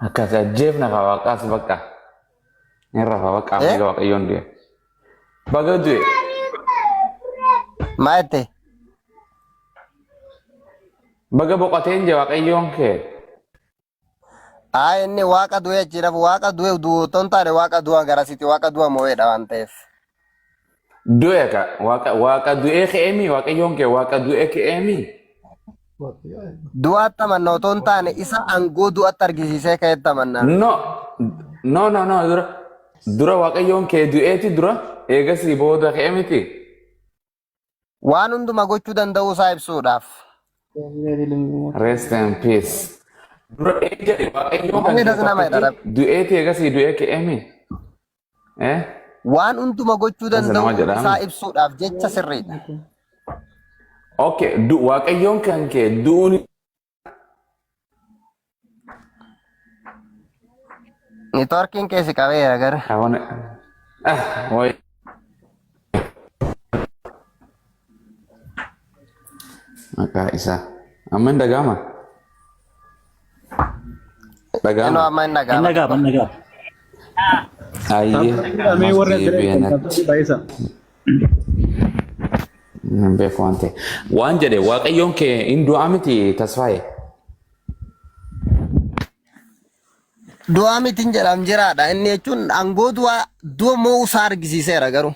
Akkas ajjeefna kaa waaqaas bakka. Hin rafa bakka Eh? amma waaqayyoon du'e. Baga du'e. Maa jette? Baga boqoteen jee waaqayyoon kee. Haa inni waaqa du'e achiidhaaf waaqa du'e du'u otoo hin taane waaqa du'a garasitti waaqa du'a moo'eedha waan ta'eef. Du'e ka waaqa waaqa du'ee ka'eemi waaqayyoon kee waaqa du'ee ka'eemi. Du'aatti amanna otoo hin taane isa aangoo du'atti argisiisee ka'etti amanna. No no no no dura dura waaqayyoon kee du'eeti dura eegasii booda ka'e miti. Waan hunduma gochuu danda'uu isaa ibsuudhaaf. Rest in peace. Dura ee jedhe waaqayyoon kan Inni kee das nama jedha tokkichi Rabbi. du'eeti eegasii du'ee ka'eemi. Eh? Waan hunduma gochuu Das nama danda'uu jedhaami. isaa ibsuudhaaf jecha sirriidha. Okay, waaqayyoon kan kee du'uun Niitoorkiin kee si qabeera gara. Hawan ah way maqaa isaa amma hin dhaga'ama Inoo dhaga'ama amma hin Hin dhaga'ama dhaga'ama, xiqqoo. hin dhaga'ama. ayyee Mee ammas warra bira deebi'ee jirtan natti baay'isa. Hin beeku waan ta'e. Waan jedhe Waaqayyoon kee hin du'aa miti Tasfaayee. Du'aa mitiin jedham jiraadha. Inni jechuun aangoo du'aa du'a mo'uu isaa argisiiseera garuu.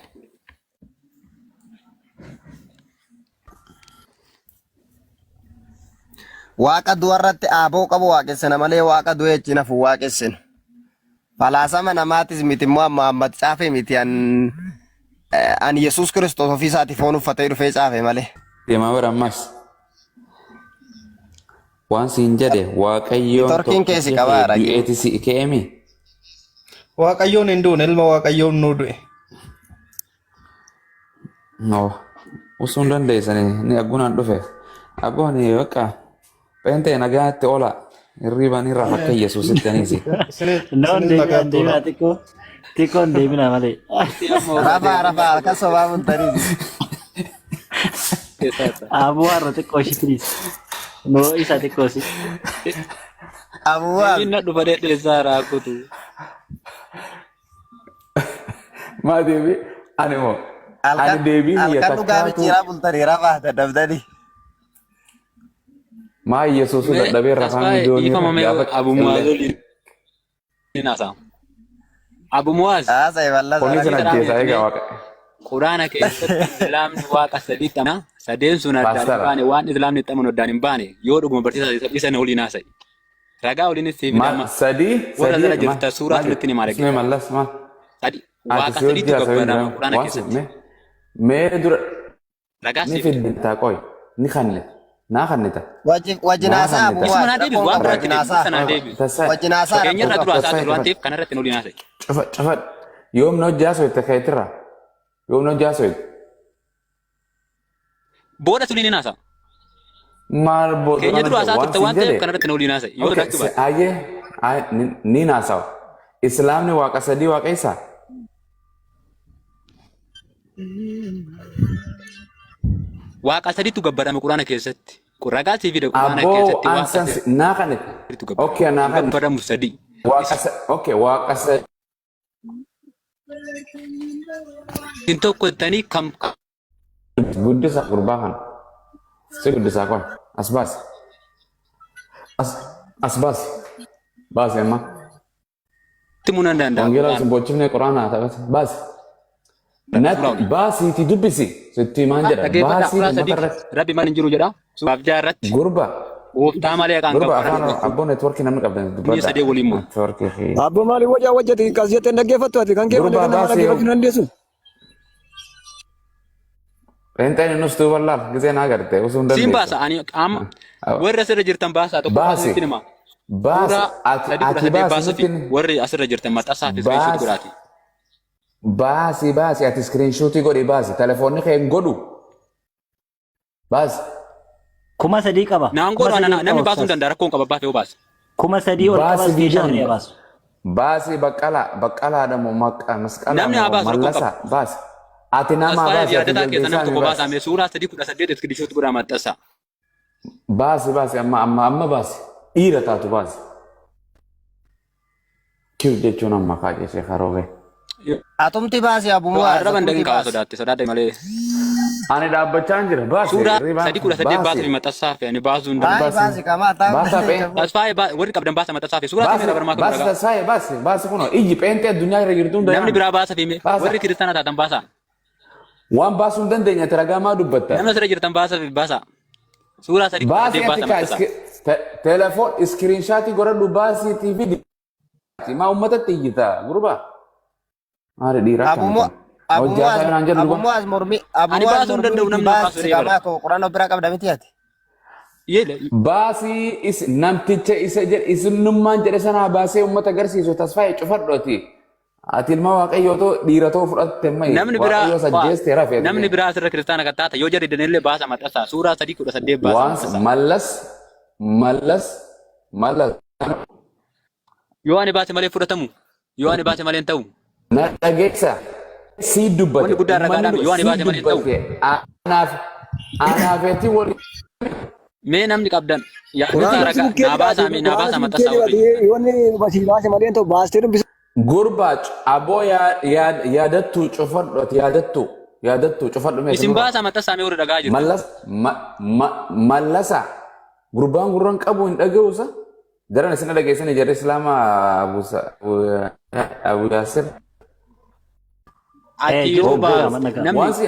Waaqa du'arratti aaboo qabu waaqessina malee waaqa du'e achiin hafu waaqessinu. Falaasama namaatis miti immoo Muhammad caafe miti an an Yesuus Kiristoos ofii isaati foon uffatee dhufee caafe malee. Deemaa bara ammas. Waan siin jedhe Waaqayyoon Neetworkiin kee si tokkichi qabaa kee rakkina. du'eeti si ka'eemi. Waaqayyoon hin duune ilma Waaqayyoon nuu du'e. No. Usuu hin dandeessani ni aggunaan dhufe. Abboon bakka pheenxee nagaatti oola. Hirriba ni rafa akka Yesuusitti anis. Isinis No, isinis deebinaa nagaatti deebinaa oola. xiqqoo xiqqoon deebinaa malee. Itti amma Rafaa hubatee rafaa harka sobaa bultaniis. keessaa Aboo har'a xiqqoo ishii please. Noo isa xiqqoo si. Abuwaal. Deebiin na dhufa dheedheessaa raakutu. Maa deebii ani moo ani Halkan deebii kiyya halkan dhugaa takkaatu micciiraa bultanii rafaa dadhabdanii. maa Yesuusu Mee dadhabee rafaa tasfaa'ee miidiyoonii dhiifama mee gaafa Abu qillee. Muwaaz waliin haasa'a. Abu Muwaaz Haasa'e bal'aa Kunis rakkina. na ajjeesaa egaa mee waaqa. Quraana keessatti islaamni waaqa sadiitti amana. Sadeen sun addaan hin Paastara. baane waan islaamni itti amanu addaan hin baane yoo dhuguma barsiisaa isa isa waliin haasa'i. Ragaa waliinis siif Maal hidhama. sadii Warra sadii jala maal jirta suuraa maal sunitti ni maal isme argita. mallas maal Sadi ati waaqa si hojii sadiitu haasawin gabbarama jira quraana waan si keessatti. mee mee dura Ragaa ni siif fida. fidda qoy ni kannita naa kannita Wajjin naa haasaa kannita Isuma Abuwaal naa deebisu rakkoon waan qabu biraatti wajjin deebisu haasaa. isa naa deebisu. tasai Wajjin haasaa Fageenya rakkoon irraa qabu. dura haasaa tasai ture waan cufa ta'eef kanarratti nu waliin haasa'i. cufa cufa yoom na hojii haasawite keetirra yoom na hojii haasawite Booda suniin hin haasa'a. maal booda Keenya na dura hojii haasaa waan turte siin waan ta'eef jedhe kanarratti nu waliin haasa'i. Yoo okay sodaachuu baatte. ayyee ni naasawa islaamni waaqa sadii waaqeessaa Waaqa sadiitu gabbarame quraana keessatti. Ragaa sii fida quraana Abboo keessatti waaqa ansan naa kanite. sadiitu gabbarame. Okay naa Kan kan gabbaramu sadii. waaqa okay waaqa Isin tokko jettanii kam guddisa gurbaa kana. Si guddisaa qoy as baasi. As as baasi. Baasi amma. himuu nan danda'a Wangeela quraana. sin bochifne quraana taphate. Baasi. Natti Suuraa baasiitii dubbisi. Sitti himaan jedha. Dhaggeeffadhaa Baasii suuraa uummata sadii irratti. rabbi maal hin jiru jedha. Suuraaf jaha irratti Gurba. gooftaa malee kan Gurba gabbaramu afaan tokko abboo neetworkii namni qabdan inni dubbadha. sadee waliin muru. Neetworkii fi. Abboo maaliif wajjaa wajjati kas jettee hin dhaggeeffattu ati kan kee malee Gurba kan namaa baasii dhaggeeffachuu hin dandeessu. Pheenxeen nus duuba laal gisee naa garte usuu hin Siin dandeessu. baasa ani amma warri asirra jirtan baasaa tokko baasa Baasi nutti hima. baasi Suuraa ati sadii kudha ati saddeet baasi baasa fi nutti himi. warri asirra jirtan maxxansaa fi iskiriinshoot baasi godhaati. baasi baasi ati iskiriinshuutii godhi baasi telefoonni kee hin godhu baasi 3000 qaba. Naan Kuma godhu sadii ana ol namni qaba baasuu hin ustaas. danda'a rakkoon qaba baafee yoo baase. 3000 ol qaba baasi iskiriishaat viidiyoon ni baasu. baasi baqqalaa baqqalaadha moo maqaa masqalaa Namni haa moo baasu rakkoon qaba. mallasaa baasi ati namaa Tasfaayee baasi ati yaadataa keessa jaldeessaa namni mi tokko baasi baasaa mee suuraa 3:18 iskiriishoot godhaa maxxansaa. baasi baasi amma amma amma baasi dhiira taatu baasi kiw jechuun amma kaajee sheekaroobee. Atumti baasi Yoo Abuwaal arraba hin atumti dhagin kaa'aa baasi. sodaatte sodaadde malee. Ani dhaabbachaa hin jira. Baasi Suuraa hirribaan 3:18 baasi. baasuu fi maxxansaa fi ani baasuu hin Baasi danda'u. Baasi. baasi kamaa taa'u Baasaa phee. Tasfaayee warri qabdan baasa maxxansaa fi suuraa Baasi samiirra barmaa kan baasi ragaa. tasfaayee baasi baasi kunoo iyyi pheenxee addunyaa irra jirtu hunda Namni yaami. biraa baasa fi mee Baasa. warri kiristaanaa taatan baasa. Waan baasuu hin dandeenye ati ragaa maa dubbatta? Namni asirra jirtan baasa fi baasa. Suuraa sadii kudha Baasi saddeet ati baasa kaa maxxansaa. telefoon iskiriinshaatii godhadhu baasiitii fidi. Maa uummatatti iyyita gurbaa. Maali dhiira akkami kun? Hojjaa isaa naan jedhu duba. Abu Muaz mormi Abu Ani Muaz baasuu hin mormii danda'u miti namni baasi baasuu reebara. kamaa koo quraana bira qabda miti ati. Yeela. Baasii is namticha isa jedhe isinummaan jedhe sanaa baasee uummata agarsiisu tasfaa'e cufadhu ati. Ati ilma waaqayyoo too dhiira too fudhatte mayi Namni biraa waaqayyoo sajjeeste rafe ati namni mee. biraa asirra kiristaana kan taata yoo jarri danillee baasa maxxansaa suuraa 3:18 baasa Waan maxxansaa. mallas mallas mallas Yoo ani baase malee fudhatamu yoo ani baase malee hin ta'u. na dhageessa sii dubbate Wanni guddaan uummanni ragaadhaan yoo ani sii baase malee hin ta'u. dubbate anaaf anaafeetii wal Mee namni qabdan yaadataa Quraana ragaa bukkee naa baasaa mee naa quraana baasaa bukkee maxxansaa warri. dibate yoonni basii baase malee hin ta'u baastee dubbisa. Gurbaa aboo yaadattuu cufadhu ati yaadattuu Yaadattu cufadhu mee Isin nurra. baasaa maxxansaa mee warri dhagaa jirtan. Mallas mallasa gurbaan gurran qabu hin dhaga'uusa. Daran isin dhageessanii jarri Islaamaa Abu Yaasir. Ati Eh, yoo jiru baas dhagama dhagama. namni Waan si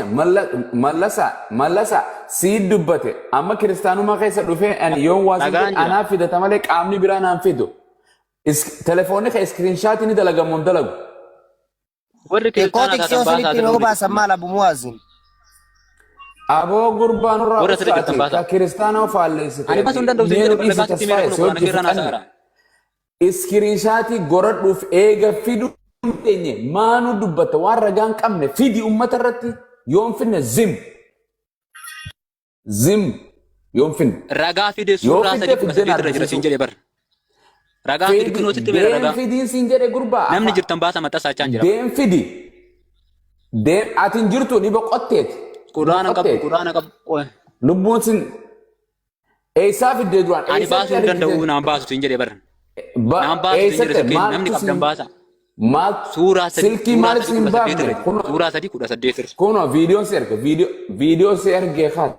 mallasa mallasa sii dubbate amma kiristaanummaa keessa dhufee ani yoon waa siin dhagaan jedhe jira. anaa fidata malee qaamni biraa naan fidu. Telefoonni kee iskiriinshaatii ni dalagamu hin dalagu. Warri Xiqqoo kiristaanaa tiksoo taatan baasaa sinitti asirra nuu warri baasan jirtan. maal Abu Muwaazin? Aboo gurbaa nurraa Warra asirra jirtan uffati baasaa. ka kiristaanaa faalleessite Ani baasuu hin danda'u siin mee jedhe nu dhiisi ragaa sitti meera tasfaa'e kun si quraana hojii keerraa fixanne. naasaara. Iskiriinshaatii goradhuuf eega fiduu hin teenye maanuu dubbatta waan ragaa hin qabne fidi ummata irratti yoon finne zim zim yoon finne Ragaa fide yoo suuraa fidde sadii kudha fiddeen saddeet irra jira siin argisiisu jedhe bar. Ragaa fidi fidi kunoo sitti meera deem ragaa. fidiin siin jedhe gurbaa Namni afa jirtan baasa maxxansaa jechaan jira. deem fidi deem ati hin jirtu ni boqotteeti ni Quraana qabdu boqotteeti quraana qabdu. Qoy. lubbuun sin eessaa fiddee duraan Ani eessatti baasuu hin danda'u argite naan baasu siin jedhe bar. Naan baasu siin jedhe eessatti silkiin namni maaltu qabdan siin baasa. maal Suuraa sadii silkii suuraa maaliif sadii siin kudha saddeet baafne irra jira. kunoo Suuraa 3:18 irra. kunoo viidiyoon si erge viidiyoo si erge kaa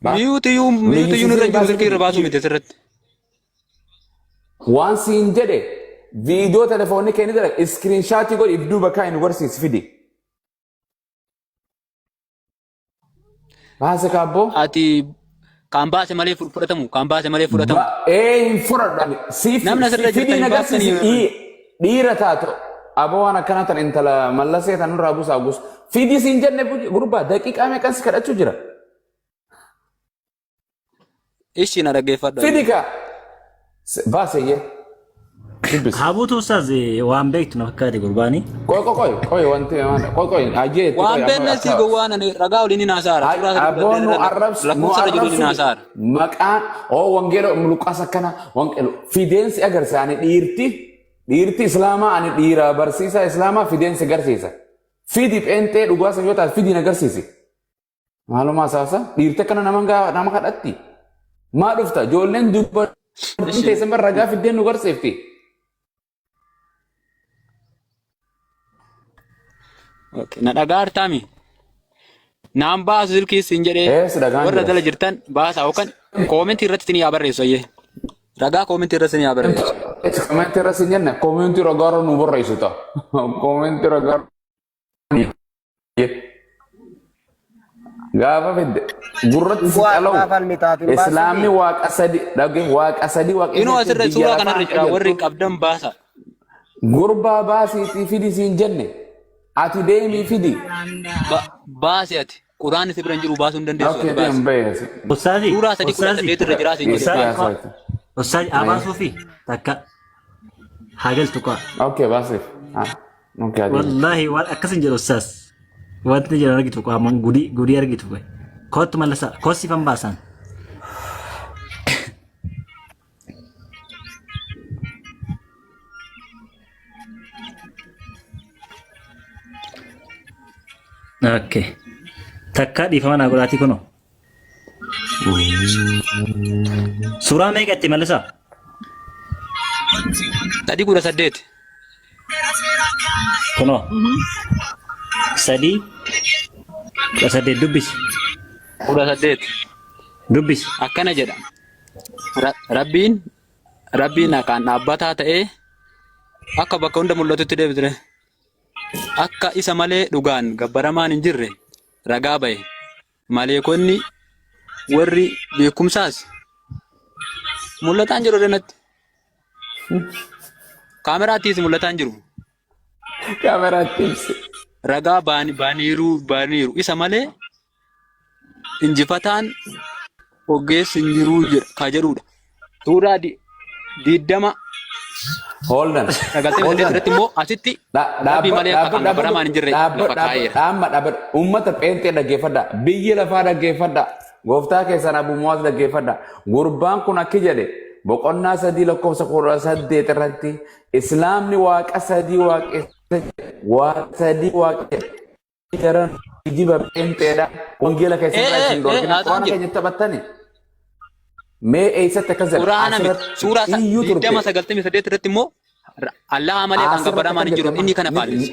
Miyuutiyyuu miyuutiyyuu irra hin jiru silkii irra baasuu miti asirratti. Waan siin jedhe viidiyoo telefoonni kee ni dalaga iskiriinshaatii godhi if duuba kaa'e nu garsiisi fidi. Baase kaabboo. Ati kan baase malee fudhatamu kan baase malee fudhatamu. Ee hin fudhadhu ani. Siif Namni asirra fidii jirtan na hin garsiisi baastanii. dhiira taatu. Aboo waan akkana tan intala mallasee tan nurraa buusaa gus. Fidii siin jenne gurbaa daqiiqaa meeqan si kadhachuu jira. Ishi na dhaggeeffadhu. Fidi kaa. Baase iyyee. Dubbisi. Habuutu ustaaz waan beektu na fakkaate gurbaani. Qoy qoy qoy qoy wanti qoy qoy ayyee itti Waan qoy amma beekne si akka gowwaan ani ragaa waliin hin haasaara. Suuraa sadii kudha Abboon saddeet nu irra arrabsu nu lakkoofsa irra jiru hin arrabsu haasaara. maqaan oo wangeela Luqaas akkana wangeela fideensi agarsiisa ani dhiirti islaamaa ani dhiira barsiisaa islaamaa fideensi agarsiisa fidi pheenxee dhugaa san yoo taate fidiin agarsiisi Maaluma asaasa dhiirti akkana nama nama kadhatti. Maa dhufta ijoolleen dubartiin Ishi. teessan bara ragaa fiddeen nu garsiifti. Okay. Na dhagaa hartaami. Naan baasu silkii siin jedhee Ee si dhagaan warra jira. jala jirtan baasa yookaan koomentii irratti isin yaa barreessu ayyee. Ragaa koomentii irratti isin yaa barreessu. Koomentii irra sin jenne koomentii ragaa irra nu barreessu ta'a. Koomentii ragaa Gaafa fidde gurratti si Waa calawu dhugaa falmitaatiin islaamni baasiti. waaqa sadi dhage waaqa sadi Inuu waaqessetti asirra biyya suuraa lafaa kanarra hin jira warri qajeeltu qabdan baasa. gurbaa baasiitii fidi siin jenne ati deemii fidi. Baasi ati. Quraanni si bira hin jiru baasuu hin dandeessu Okay ati baasi. deem bayeesi. Ustaazi, Suuraa sadii kudha ustaazi, saddeet irra jira siin jedhe Itti baasi. haasa'ati. ustaazi abaasuu fi takka haa galtu qaa. Okay baasiif. Ah, Okay adeemi. Wallaahi waan akkas hin jedhu ustaaz. Wanti jedhan argitu qaamaan gudii gudii argitu. Kottu mallasa kossifan baasan. Okay. Takka dhiifama naa godhaatii kunoo. Suuraa meeqa itti mallisaa? 3:18. Kunoo. 3:18 dubbisi. 18. Dubbisi. Akkana jedha. Rabbiin akkaan dhaabbataa ta'ee akka bakka hunda mul'atutti deebitire. Akka isa malee dhugaan gabbaramaan hin jirre ragaa ba'e. Maleekonni warri beekumsaas mul'ataan jiru irratti. Kaameraattis mul'ataan jiru. Kaameraatti ibsi. Ragaa baaniiru baaniiru isa malee injifataan ogeessi hin jiru jedha ka jedhudha. Suuraa 20 Holden. 98 irratti immoo asitti Rabbii malee akka kan gabbaramaan hin jirre lafa kaa'eera. Dhaamma dhaabbadhu. Uummata pheenxee dhaggeeffadha. Biyyi lafaa dhaggeeffadha. Gooftaa keessan Abu Muwaaz dhaggeeffadha. Gurbaan kun akki jedhe boqonnaa 3 lakkoofsa 18 irratti Islaamni waaqa sadii waaqessa jedhe. Waaqa sadii waaqessa daran kijiba pheenxeedha. Wangeela keessan irraa isin dhorkine Haasaan quraana jiru. keenya taphattani. Mee eessatti akkas jedha? Quraana miti. Asirratti Suuraa iyyuu turte. 20 98 irratti immoo Allaha malee kan Asirratti gabbaramaan akkam hin jiru. jette Inni kana ni faallesse.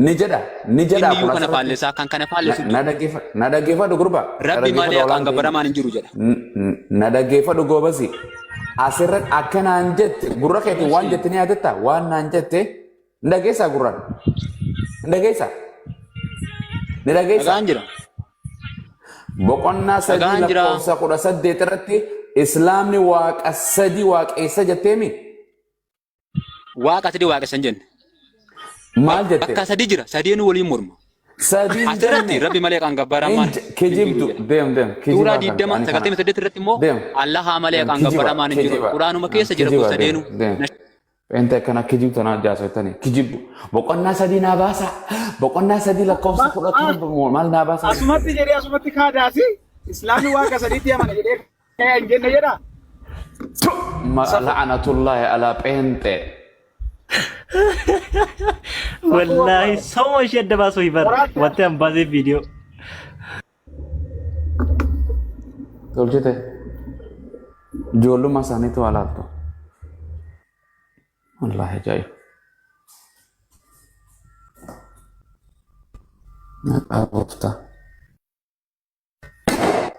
ni jedha ni jedha Inni kun iyyuu kana asirratti faallessaa kan kana na faallessu na jira. na dhaggeeffadhu gurbaa na Rabbi dhaggeeffadhu malee kan olaan ta'in gabbaramaan hin jiru jedha. na dhaggeeffadhu goobasi asirratti akka naan jette gurra keetiin waan jette ni yaadatta waan naan jette ni dhageessaa gurraan ni dhageessaa ni dhageessaa Dhagaan jira. Boqonnaa 3 Dhagaan jira. lakkoofsa 18 irratti islaamni waaqa sadi waaqeessa jetteemi Waaqa sadii waaqessa hin jenne. Maal jette? Bakka sadii jira. Sadeenuu waliin morma. Sadii hin Asirratti jenne. rabbi malee kan gabbaramaan Hin hin jiru kijibdu. jedha. Deem deem Suuraa kijibaa kan 20 ani kana. 98 irratti immoo Deem Allahaa malee deem kan kijiba gabbaramaan hin jiru. kijiba Quraanuma keessa jira kun kijiba deem sadeenuu. deem. Pente akkana kijibtu na jaasottani kijibdu. Boqonnaa 3 naa baasa. Boqonnaa 3 lakkoofsa 17 maal naa baasa. Asumatti jedhee asumatti kaadaasi islaamni waaqa sadiitti amana jedhee kaya hin jenne jedha. La'anatullahi ala pente. Safuu Wallaahi abbaa. soma ishee adda baasuu hin barre. Qoraatti Wanti an baasee viidiyoo. Tolchite. Ijoollummaa isaaniitu alaaltu. Wallaahi ajaa'iba. Maqaa gooftaa.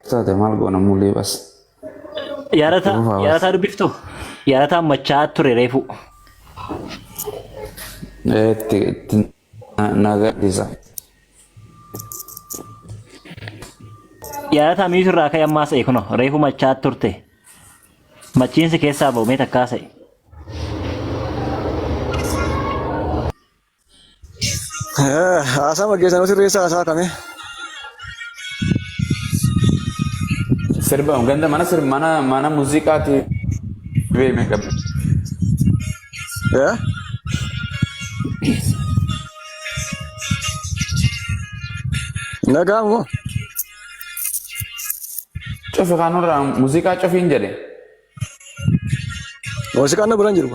Taate maal goona mullee bas. Itti Yaadataa fufaa bas. yaadataa dubbiftu yaadataa machaa ture reefu. Itti itti na gaddisa. Yaadataa miitu irraa ka'e ammaa se'e kuno reefu machaa turte. Machiinsi keessaa ba'u mee takkaa se'e. Haasaa maggeessan sirreessa haasaa kame. Sirba ganda mana sirba mana mana muuziqaati beeme qabu. Nagaa moo? Cufi kanurraa muuziqaa cufiin jedhe. Muuziqaan na bira hin jiru.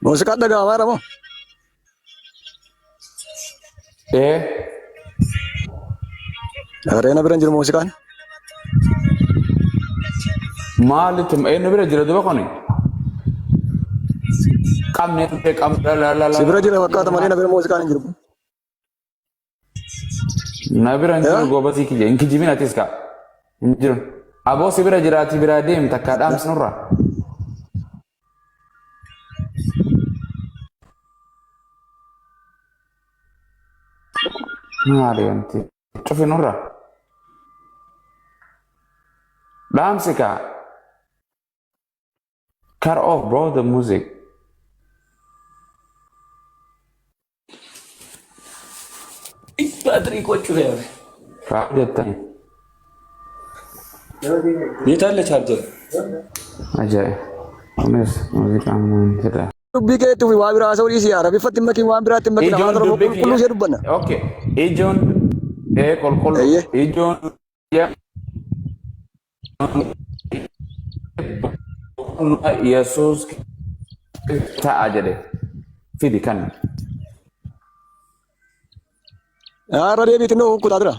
Muuziqaan dhaga'amaa jira moo? Ee Reena bira hin jiru muuziqaan. maalitti eenyu bira jira duba kuni? Qabne qabne la la la Si bira jira fakkaata malee na bira muuziqaan hin jiru. Na bira hin jiru goobasii kiyya hin kijibin atis kaa hin jiru. Aboo si bira jiraati biraa deem takkaa dhaamsi nurraa. Maali wanti cufi nurraa. Dhaamsi kaa. Cut off bro the music. Baatirii koo cufee hafe. Kaa jettani. Ni talle chaarjera. Ajaa'iba. Kunis muuziqaan maal jedha. Dubbii kee itti fufi waa biraa haasa'uu dhiisi yaa Rabiffatti hin makin waan biraatti hin makin afaan Ijoon Oromoo dubbii qulqulluu kiyya. ishee dubbanna. Okay. Ijoon ee qulqullu. Eeyyee. Ijoon kiyya Yesuus ta'a jedhe fidi kan. Irra deebii xinnoo kukkutaa jira.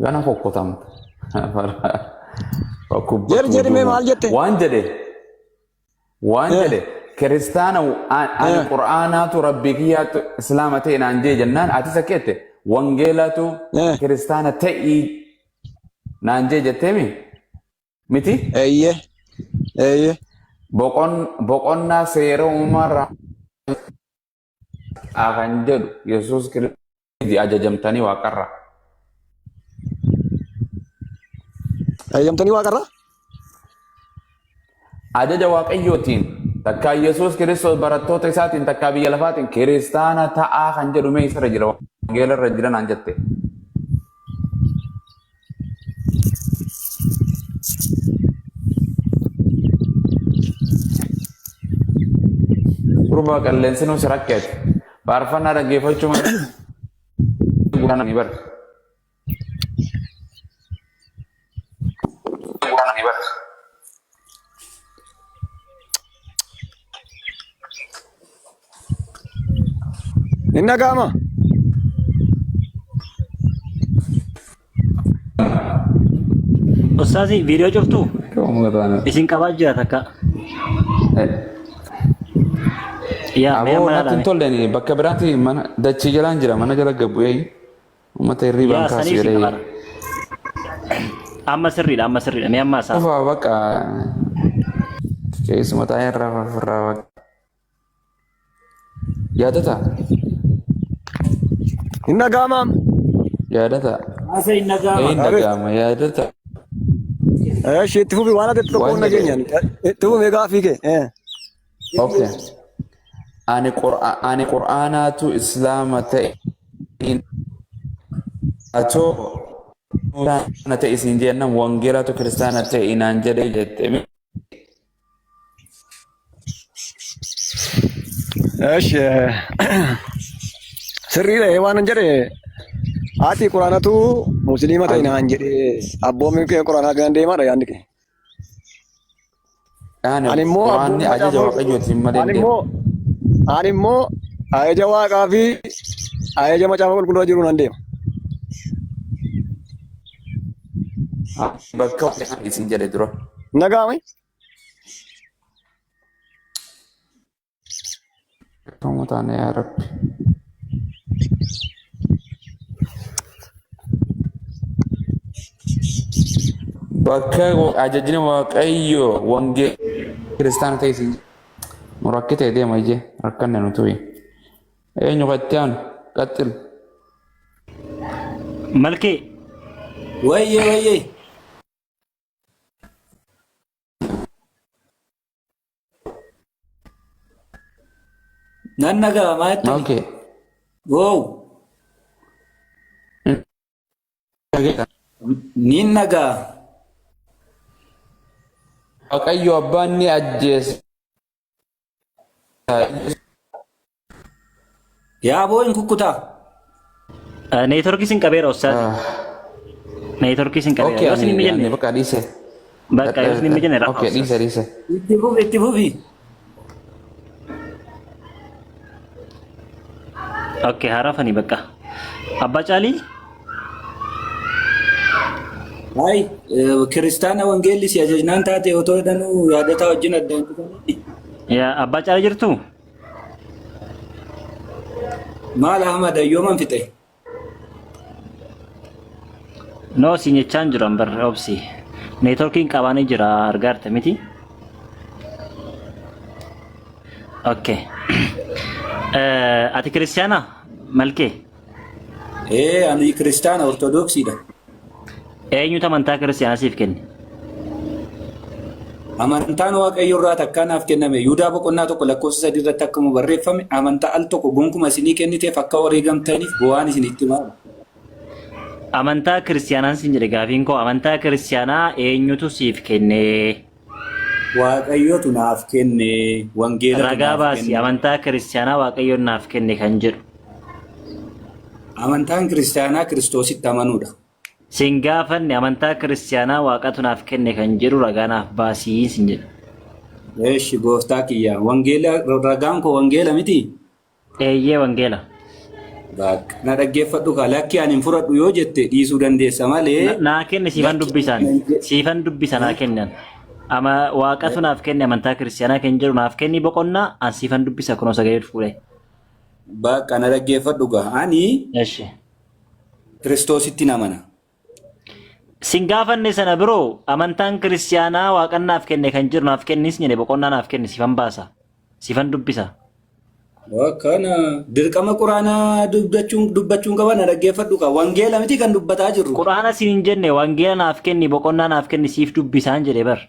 Gana kukkutamta. Jedhi jedhi mee maal jette? Waan jedhe Waan jedhe kiristaana ani qur'aanaatu rabbii kiyyaatu islaama ta'e naan jee jennaan atis akka jette wangeelatu kiristaana ta'ii naan jee jetteemi miti Eeyyee. Eeyyee. Boqonnaa seera uumamarraa kan jedhu Yesuus Kiristoos ajajamtanii waaqarraa. Ajajamtanii waaqarraa? Ajaja Waaqayyootiin takkaa Yesuus Kiristoos barattoota isaatiin takkaa biyya lafaatiin kiristaana ta'aa kan jedhu mee isarra jira wangeela irra jira naan jette. Gurbaa qilleensi nuus rakkeeti. Faarfannaa dhaggeeffachuu malee gurra ni bara. Hin dhaga'ama. Ustaazi viidiyoo cuftuu isin qabaa jira takka. Yaa mee Aboo amma natti hin ilaalame. tolleni bakka biraatti mana dachii jalaan jira mana jala gabbu'ee uummata hirriibaan Yaa kaasu saniif isin jedhee. qabaara. Amma sirriidha amma sirriidha mee amma isaa. Qofa bakka keessuma taa'ee irraa irraa bakka. Yaadata Hin dhaga'amaam. yaadata Haasa hin dhaga'ama. hin Abeet. dhaga'ama yaadata Eeshi itti fufi waan ati tokko waan hin jedhe. dhageenyaan. Itti fufi gaaffii kee. Okay. Ani qur'aanaatu islaama ta'e atoo kiristaana ta'e isin jennaan wangeelaatu kiristaana ta'e naan jedhee jette. Eeshi sirriidha waan hin jedhe ati quraanatu musliima ta'e naan jedhe abboomi kee quraanaa kan deemaadha yaadni kee. Ani Ani immoo quraanni abboommii ajaja macaafa waaqayyootiin malee ani hin deemu. immoo ani immoo ajaja waaqaa fi ajaja macaafa qulqulluu jiru nan deema. Bakka isin jedhe dura. Nagaame? Akkuma taane yaa Rabbi. Bakka ajajni waaqayyo wangeela kiristaana ta'e isin nu rakkite deema ijee rakkanne nu tuyi. Eenyu kan itti aanu qaxxil. Malkee Wayyee wayyee. Nan dhaga'a maa jettani? Okay. Wow. Nin dhaga'a. Waaqayyo abbaan ni ajjeesa. Yaa boo hin kukkutaa. Neetworkii sin qabeera ustaazi. Neetworkii sin qabeera. Okay, Yoo sin hin ani ani mijanne bakka dhiise. bakka yoo sin hin mijanne rafa Okay, dhiise ustaazi. dhiise. Itti fufi itti fufi. Okay haa rafanii bakka. Abbaa Caalii Hayi kiristaana wangeelli si ajajnaan taate otoo jedhanuu yaadataa wajjin addaan kutanii. Yaa Abbaa Caalii jirtuu? Maal Ahmad ayyooman fixe? No siin jechaan jiru an bar obsi. Neetworkiin qabaanii jira argaarte miti. Okay. Ati kiristiyaana Malkee? Ee ani kiristaana ortodoksiidha. Eenyutu amantaa kiristiyaanaa siif kenne? Amantaan Waaqayyo irraa takkaa naaf kenname. Yihudaa boqonnaa 1 lakkoofsa 3 irratti akkuma barreeffame amantaa al tokko gonkuma isinii kenniteef akka wareegamtaniif bu'aan isinitti himaa. Amantaa kiristiyaanaan siin jedhe gaafiin koo amantaa kiristiyaanaa eenyutu siif kenne? Waaqayyotu naaf kenne, wangeelatu Ragaa naaf baasi kenne. amantaa kiristiyaanaa Waaqayyoon naaf kenne kan jedhu. Amantaan kiristiyaanaa Kiristoositti amanuudha. Sin gaafanne amantaa kiristiyaanaa Waaqatu naaf kenne kan jedhu ragaa naaf baasii sin jedhe. Eeshi gooftaa kiyya wangeela ragaan koo wangeela miti? Eeyyee wangeela. Bakka na dhaggeeffadhu kaa lakki ani hin fudhadhu yoo jette dhiisuu dandeessa malee Naa kenne siifan lakki dubbisaan siifan dubbisa naa kennan. Ama waaqatu naaf kenne amantaa kiristiyaanaa kan jedhu naaf kenni boqonnaa an siifan dubbisa kunoo sagalee fuudhee. Bakka na dhaggeeffadhu gaa ani Eshi. Kiristoositti namana. Sin gaafanne sana biroo amantaan kiristiyaanaa waaqan naaf kenne kan jedhu naaf kennis jedhe boqonnaa naaf kenne siifan baasa. Siifan dubbisa. Akkana dirqama quraanaa dubbachuun dubbachuun qaba na dhaggeeffadhu kaa wangeela miti kan dubbataa jirru. Quraana siin hin jenne wangeela naaf kenni boqonnaa naaf kenni siif dubbisaan jedhe bar.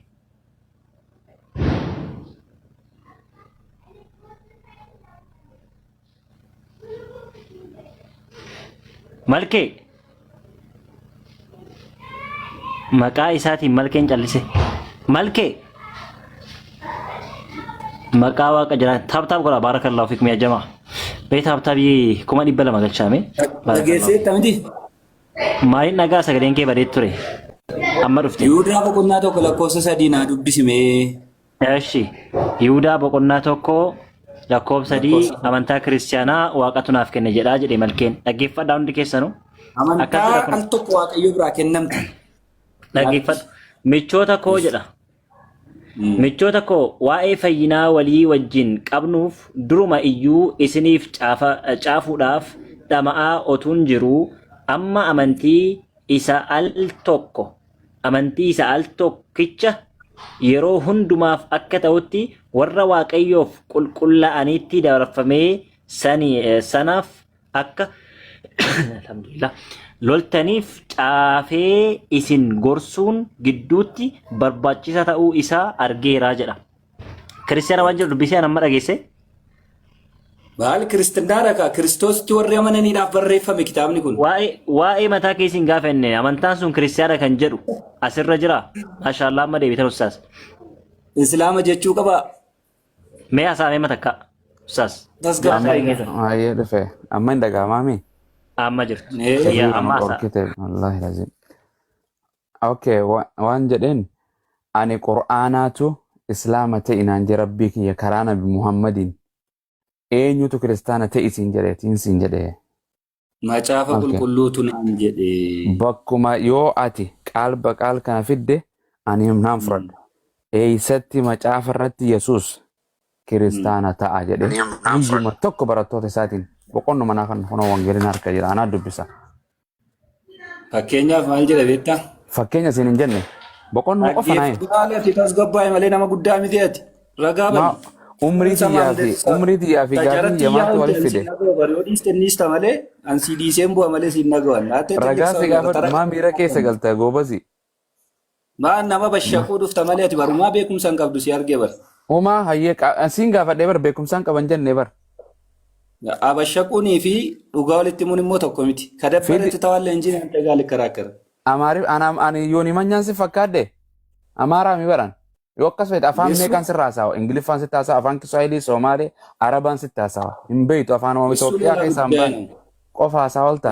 Malkee maqaa isaatiin malkeen callise. Malkee maqaa waaqa jiraan taap taap godha baarakallahu fikum yaa jamaa. Mee taap taapii 200,000 galchaame. Baarakallahu. Dhageesseetta miti. Maaliin dhagaa sagaleen kee badee ture. Amma dhufte. Yihudaa boqonnaa 1 lakkoofsa 3 naa dubbisimee. Eshi Yihudaa boqonnaa 1 lakkoofsa 3 Lakkoofsa amantaa kiristiyaanaa waaqatu naaf kenne jedhaa jedhe malkeen. Dhaggeeffadhaa hundi keessanuu. Akkas jedha Amantaa kun al tokko Waaqayyo biraa kennamte. dhaggeeffadhu. Michoota koo jedha. Michoota koo, waa'ee fayyinaa walii wajjin qabnuuf duruma iyyuu isiniif caafuudhaaf dhama'aa otuun jiruu, amma amantii isa al tokko, amantii isa al tokkicha yeroo hundumaaf akka ta'utti warra Waaqayyoof qulqullaa'anitti dabarfamee sanaaf akka, alhamdulillah, loltaniif caafee isin gorsuun gidduutti barbaachisaa ta'uu isaa argeera jedha. Kiristiyaana waan jedhu dubbisee amma dhageesse. Maal kiristinnaa kaa Kiristoositti warri amananiidhaaf barreeffame kitaabni kun. Waa'ee mataa keessin gaafanne, amantaan sun kiristiyaana kan jedhu asirra jira. Maashaallah, amma deebitan ustaas. Islaama jechuu qaba. Mee hasaamee matakka ustaas. Tasgabbaa'e. Baay'ee dhufe. Amma hin dhaga'amaami? Amma jirtu. Ee. Yaa amma hasaa. Qorkite wallahi lazim. Okay, waan jedheen ani Qur'aanaatu Islaama ta'e naan jedhe Rabbii kiyya karaa Nabi Muhammadiin, eenyutu kiristaana ta'e siin jedheetiin siin jedhee. Macaafa qulqulluutu naan jedhe. Bakkuma yoo ati qaal baqaal kana fidde ani naan fudhadha. Eeysatti macaafa irratti Yesuus kiristaana ta'a jedhe guyyuma tokko barattoota isaatiin boqonnuma naa kan kunoo wangeelin harka jira anaa dubbisa. Fakkeenyaaf maal jedha beektaa? Fakkeenya siin hin jenne, boqonnuma qofa naa himi. Dhaggeeffatu haala ati tasgabbaa'e malee nama guddaa miti ati. Ragaa Maa bani. umrii tiyyaa fi umrii tiyyaa fi gaafii Tajaajila jamaatti walitti fide. Yoo dhiiste niista malee an si dhiiseen bu'a malee siin dhagawan. Ragaa si gaafadhu, maa miira keessa galta goobasi? Maa nama bashaquu dhufta malee ati barumaa beekumsa hin qabdu si argee bar. Homaa hayyee siin gaafadhee bar, beekumsaan qaban jennee bar. Abashaquunii fi dhugaa walitti himuun immoo tokko miti. Kadabbaretti tawaallee hin jiru ante gaali karaakara. Amaariif ani yooni manyaan si fakkaadde Amaaraa mi baran. Yoo akkas fedhe afaan meeqaan sirraa haasawa? Ingiliffaan sitti haasawa, afaan Kiswahilii, Somaalee, Arabaan sitti haasawa. Hin beektu afaan Oromoo Issuu Itoophiyaa leelaa keessaa hin guddaa baane. ነው. Qofa haasawa olta.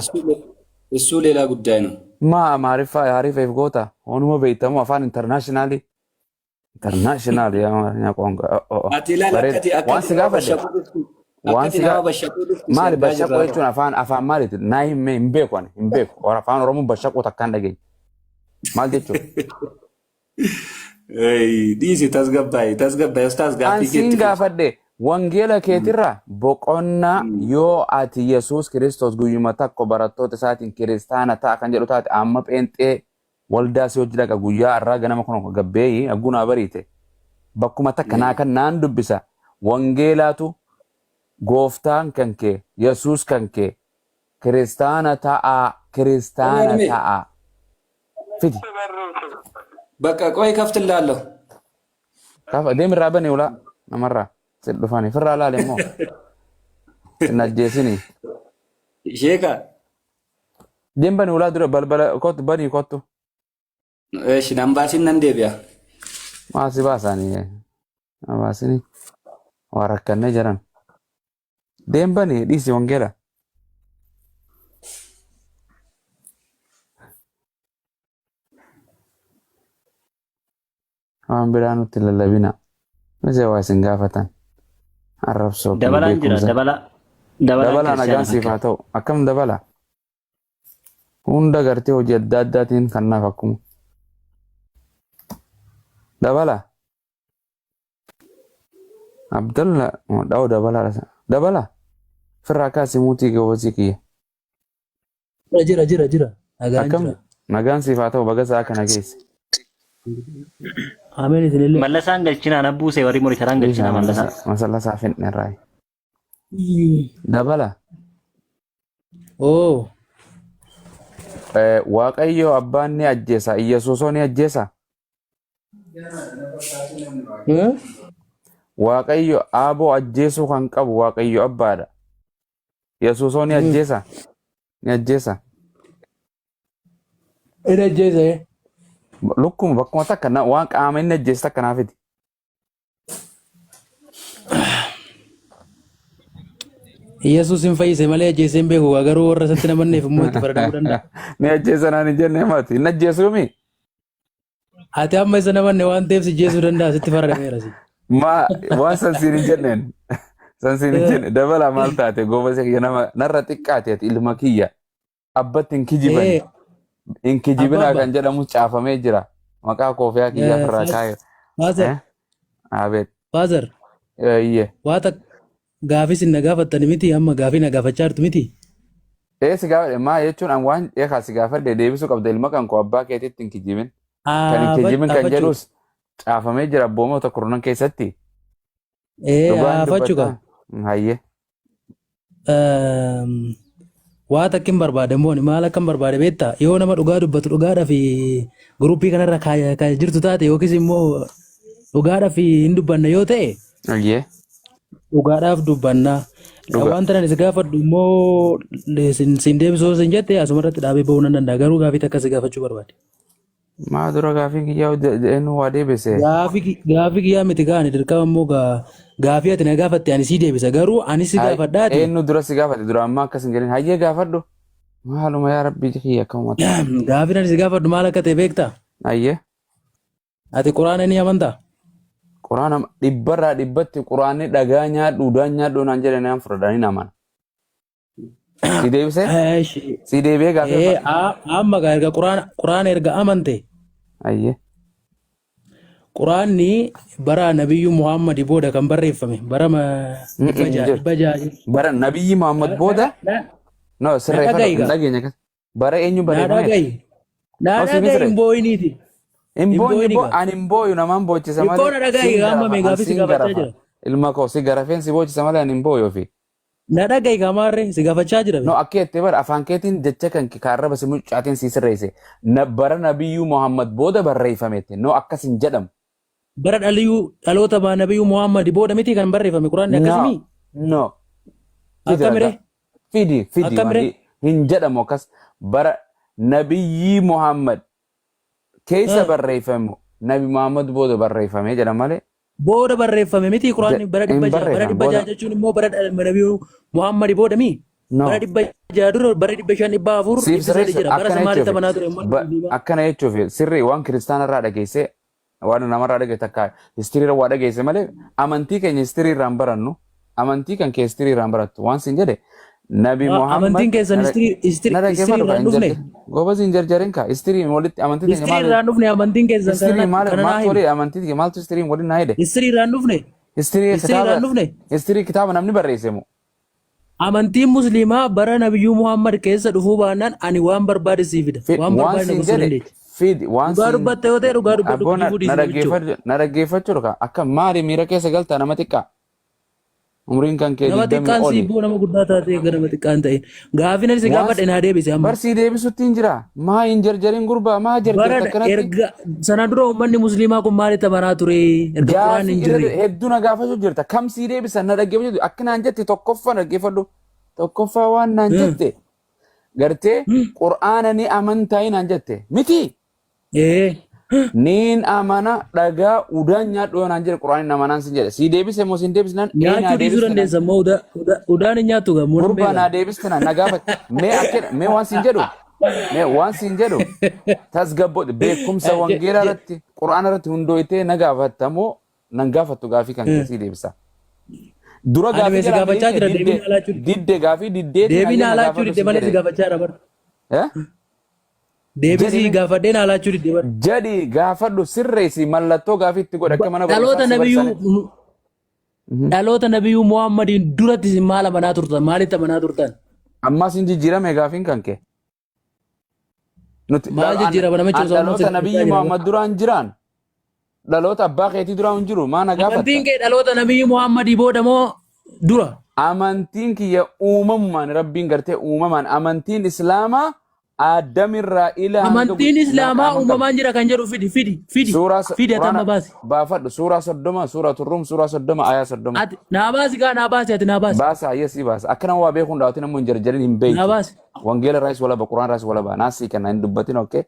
Issuu leelaa guddaa ነው. Maa Amaariffaa Ariifeef goota? Honuma beektamu afaan internationally. International yaa Amaarinya qoonqa. Ati ilaali Bareeda. akkati Waan akkati si nama gaafadhe. bashaquu dhuftu. Waan Akkati si nama gaa bashaquu dhuftu si maali argaa bashaquu jirra. jechuun afaan maaliiti? Naa hin beeku ani hin beeku. Afaan Oromoo bashaquu takkaan dhageenye. Maal jechuudha? Dhiisi, tasgabbaa'e, tasgabbaa'e ustaas, An gaaffii siin keetti fufi. gaafadhe, wangeela keetirraa boqonnaa yoo ati Yesuus Kiristoos guyyuma tokko barattoota isaatiin kiristaana ta'a kan jedhu taate, amma pheenxee waldaa si hojii dhaqa guyyaa har'aa ganama kun gabbeeyi aggunaa bariite bakkuma takka naa kan naan dubbisa, wangeelaatu gooftaan kan kee Yesuus kan kee kiristaana ta'a, kiristaana Dhumee. ta'a fidi. Bakka qo'ee kaftilaallo. Kafa deem irraa bani ulaa namarraa sin dhufani firraa laale immoo sin ajjeesini. Sheeka. Deem bani ulaa dura balbala kottu, banii kottu. Eeshi, nan baasin, nan deebi'a. Maa si baasaanii baasini waa rakkannee jiran. Deem bani, dhiisi wangeela. Waan biraa nutti lallabina. Misee waa isin gaafatan. Arrabsoo kun Dabalaan jira beekumsa. dabala dabalaan Dabalaa, nagaan kiristiyaana siif haa fakkaata. ta'u. Akkam dabala? Hunda gartee hojii adda addaatiin kan naaf akkuma. Dabala. Abdalla dha'u dabalaadha. Dabala. Firraa kaasi muutii gobasii kiyya. Jira, jira, jira. Nagaan Akkam jira. Nagaan siif haa ta'u, baga sa'a kana geesse. Ameen, isinillee. Mallasaan galchinaa na buuse, warri monitoraan galchinaa mallasaa. Masallasaa finneerraa. Dabala. Oo. Waaqayyo abbaan ni ajjeesa. Iyyasuusoo ni ajjeesa. Eh? Waaqayyo aaboo ajjeesuu kan qabu Waaqayyo abbaadha. Yesuusoo ni ajjeesa. Ni ajjeesa. Inni ajjeese. Lukkuma bakkuma takka waan qaama inni ajjeese takka naa fidi. Yesuus hin fayyise malee ajjeesee hin beeku, garuu warra isatti namanneef immoo itti faradamuu danda'a. Ni ajjeesa naan hin jenne mati. Hin ajjeesuumi. Ati amma isa namanne waan ta'eef si jeesuu danda'a, sitti faradameera si. Ma waan san siin hin jenneen. San siin hin jenne. Dabala, maal taate goobasa kiyya, nama narra xiqqaate, ati ilma kiyya. Abbatti hin kijibani. Ee, Hin kijibinaa Abba. kan jedhamu caafamee jira. Maqaa koofiyaa kiyyaa ofirraa kaayu. Father, Eh? Abeet. Father, Iyyee. waa takka gaafii isin na gaafattani miti amma gaafii na gaafachaa jirtu miti. Ee si gaafadhe maa jechuun an waan eekaa si gaafadhe deebisuu qabda ilma kan koo abbaa keetitti hin kijibin. Kan hin kijibin kan Haafachuudha. jedhus caafamee jira abboomota kurnan keessatti. Ee Dhugaan haafachuu dubbataa. qaba. Hayyee. Waa takka hin barbaade immoo ani maal akka hin barbaade beektaa yoo nama dhugaa dubbatu dhugaadhaa fi guruppii kanarra kaaya jirtu taate yookiis immoo dhugaadhaa fi hin dubbanna yoo ta'e Hayyee. dhugaadhaaf dubbanna. Dhugaa. Wanta ani si gaafadhu immoo sin deebisuu sin jette asumarratti dhaabee ba'uu nan danda'a garuu gaafii takka si gaafachuu barbaade. Maa dura gaafiin kiyyaa eenyu waa deebise? Gaafii kiyyaa miti gaani dirqama immoo gaafii ati na gaafatte ani sii deebisa garuu ani si gaafadhaati. Eenyu dura si gaafate dura ammaa akkas hin jedhin hayyee gaafadhu. Maaluma yaa rabbii kiyya akkamumatti. Gaafiin ani si gaafadhu maal akka ta'e beektaa? Hayyee. Ati quraana ni amantaa? Quraana dhibbarraa dhibbatti quraanni dhagaa nyaadhu udaan nyaadhu naan jedhe naan fudhadha ni amana. Si deebisee? Eeshi. Si deebi'ee gaafii Ee, abbaa. amma gaa erga quraana erga amante Ayyee. quraanni bara nabiyyu Muhammad booda kan barreeffame bara dhibba Hin ja'a jiru. 600. Bara nabiyyi Muhammad booda Na no na sirreeffadhu dhaga'i hin gaa. dhageenya akkas. Bara eenyu Na barreeffameeti? dhaga'i. Na No si dhaga'i misire. hin boo'iniiti. Hin Hin boonye boo'ini boo gaa. ani hin booyu namaan boochisa Xiqqoo malee na dhaga'i siin gaa amma garafa mee an gaafii si siin gaafachaa garafa jira. ilma koo si garafeen si boochisa malee ani hin booyu ofii. Na dhaga'i gaa maarree si gaafachaa jira No be. akka jettee bara afaan keetiin jecha kan kee kaarraba si mucaatiin si sirreesse. Na bara nabiyyuu Muhammad booda barreeffametti. No akkas hin jedhamu. Bara dhaliyuu dhaloota nabiyyuu Muhammad booda miti kan barreeffame quraanni No akkasimii? no. Fidi Akkamiree? ragaa. Fidi fidi Akkamiree? waan hin jedhamu akkas. Bara nabiyyii Muhammad keessa barreeffamu nabi Muhammad booda barreeffame jedha malee. Booda barreeffame miti quraanni bara Hin 600 bara barreeffame 600 booda. jechuun immoo bara nabii Muhammad booda mi? No. Bara 600 dura bara 500 400 Siif 300 sirreessa jira. Bara akkana san maalitti jechuufi amanaa ture uummanni musliimaa? akkana jechuufi sirrii waan kiristaana irraa dhageesse waan namarraa dhageesse takka histirii irraa waa dhageesse malee amantii keenya histirii irraa hin barannu amantii kan kee histirii irraa hin barattu waan siin jedhe nabi Muhammad Amantiin keessan na histirii dhaggeeffadhu kaa irraa hin hin dhufne. jarjar goobas hin jarjarin kaa histirii walitti amantii teenya Histirii maal irraa hin dhufne amantiin keessan kana histirii maal kana naa maaltu himi. walii amantii kee maaltu histirii waliin naa hidhe Histirii irraa hin dhufne. histirii Histirii irraa kitaaba hin dhufne. histirii kitaaba namni barreesse moo Amantiin musliimaa bara nabiyyuu Muhammad keessa dhufuu baannaan ani waan barbaade sii fida. Fi- Waan waan barbaade na siin gorsuu jedhe dandeecha. fidi waan Dhugaa siin dubbatta yoo ta'e dhugaa dubbadhu abboo na kijibuu na dhiisi namichoo. dhaggeeffadhu na dhaggeeffachuu ka akka maali miira keessa galtaa nama xiqqaa umriin kan kee Nama digdamii xiqqaan sii oli boo nama guddaa taatee gara nama xiqqaan ta'in. Gaafin ani si waan gaafadhe naa deebise amma. bar sii deebisutti hin jira maa hin jarjarin gurbaa maa Bara jarjarta akkanatti erga sana dura uummanni musliimaa kun maalitti amanaa ture? Erga quraan gaafii hin irra jirre. hedduu na gaafachuu jirta kam sii deebisan na dhaggeeffachuu akka naan jette tokkoffaa na dhaggeeffadhu tokkoffaa waan naan jette gartee qur'aana ni amantaa naan jette miti Ee. Niin amana dhagaa udaan nyaadhu yoo naan jedhe quraaniin amanaan sin jedhe. Sii deebise moo siin deebisnaan ee naa Nyaachuu dhiisuu deebiste naan. dandeessa immoo udaan hin nyaattu gaa muun hin Gurbaa naa beekan. deebiste naan na gaafate. Mee akka mee waan siin jedhu mee waan siin jedhu tasgabbo beekumsa wangeelaa irratti quraana irratti hundooytee na gaafatta moo nan gaafattu gaafii kan kee sii deebisa. Dura Ani gaafii mee si jalaa gaafachaa miliqxe jira didde deebiin alaachuu didde gaafii diddeetiin deebiin hayyee na alaachuu gaafadhu didde siin malee si jedhe. gaafachaa jira bara. Eh? Deebisii Jedhi mee. gaafadheen alaachuu didde bara. Jedhi gaafadhu sirreessi mallattoo gaafii itti godhe akka mana barumsaa Dhaloota si nabiyyuu barsiisanitti. dhaloota nabiyyuu Muhammadiin duratti isin maal amanaa turtan? Maalitti amanaa turtan? Ammas hin jijjiirame gaafiin kan kee. Nuti Maal jijjiirama namichi an osoo ammas dhaloota itti nabiyyi jira. Muhammad duraan jiraan dhaloota abbaa keetii duraan hin jiru maa na gaafatta? Amantiin kee dhaloota nabiyyi Muhammadii booda moo dura? Amantiin kiyya uumamumaan rabbiin gartee uumamaan amantiin islaamaa aaddamirraa ila hanga Amantiin islaamaa maqaaman qaba. uumamaan jira kan jedhu fidi fidi fidi Suuraa fidi ati quraana amma baasi. baafadhu suuraa 30 suuraa turruum suuraa 30 ayaa 30. Ati naa baasi gaa naa baasi ati naa baasi. Baasa hayyee sii baasa. Akka nama waa beekuun dhaawatin ammoo hin jarjarin hin Naa beeytu. baasi. Wangeela irraayis walaba quraan irraayis walaba. Naa sii kenna hin dubbatin okkee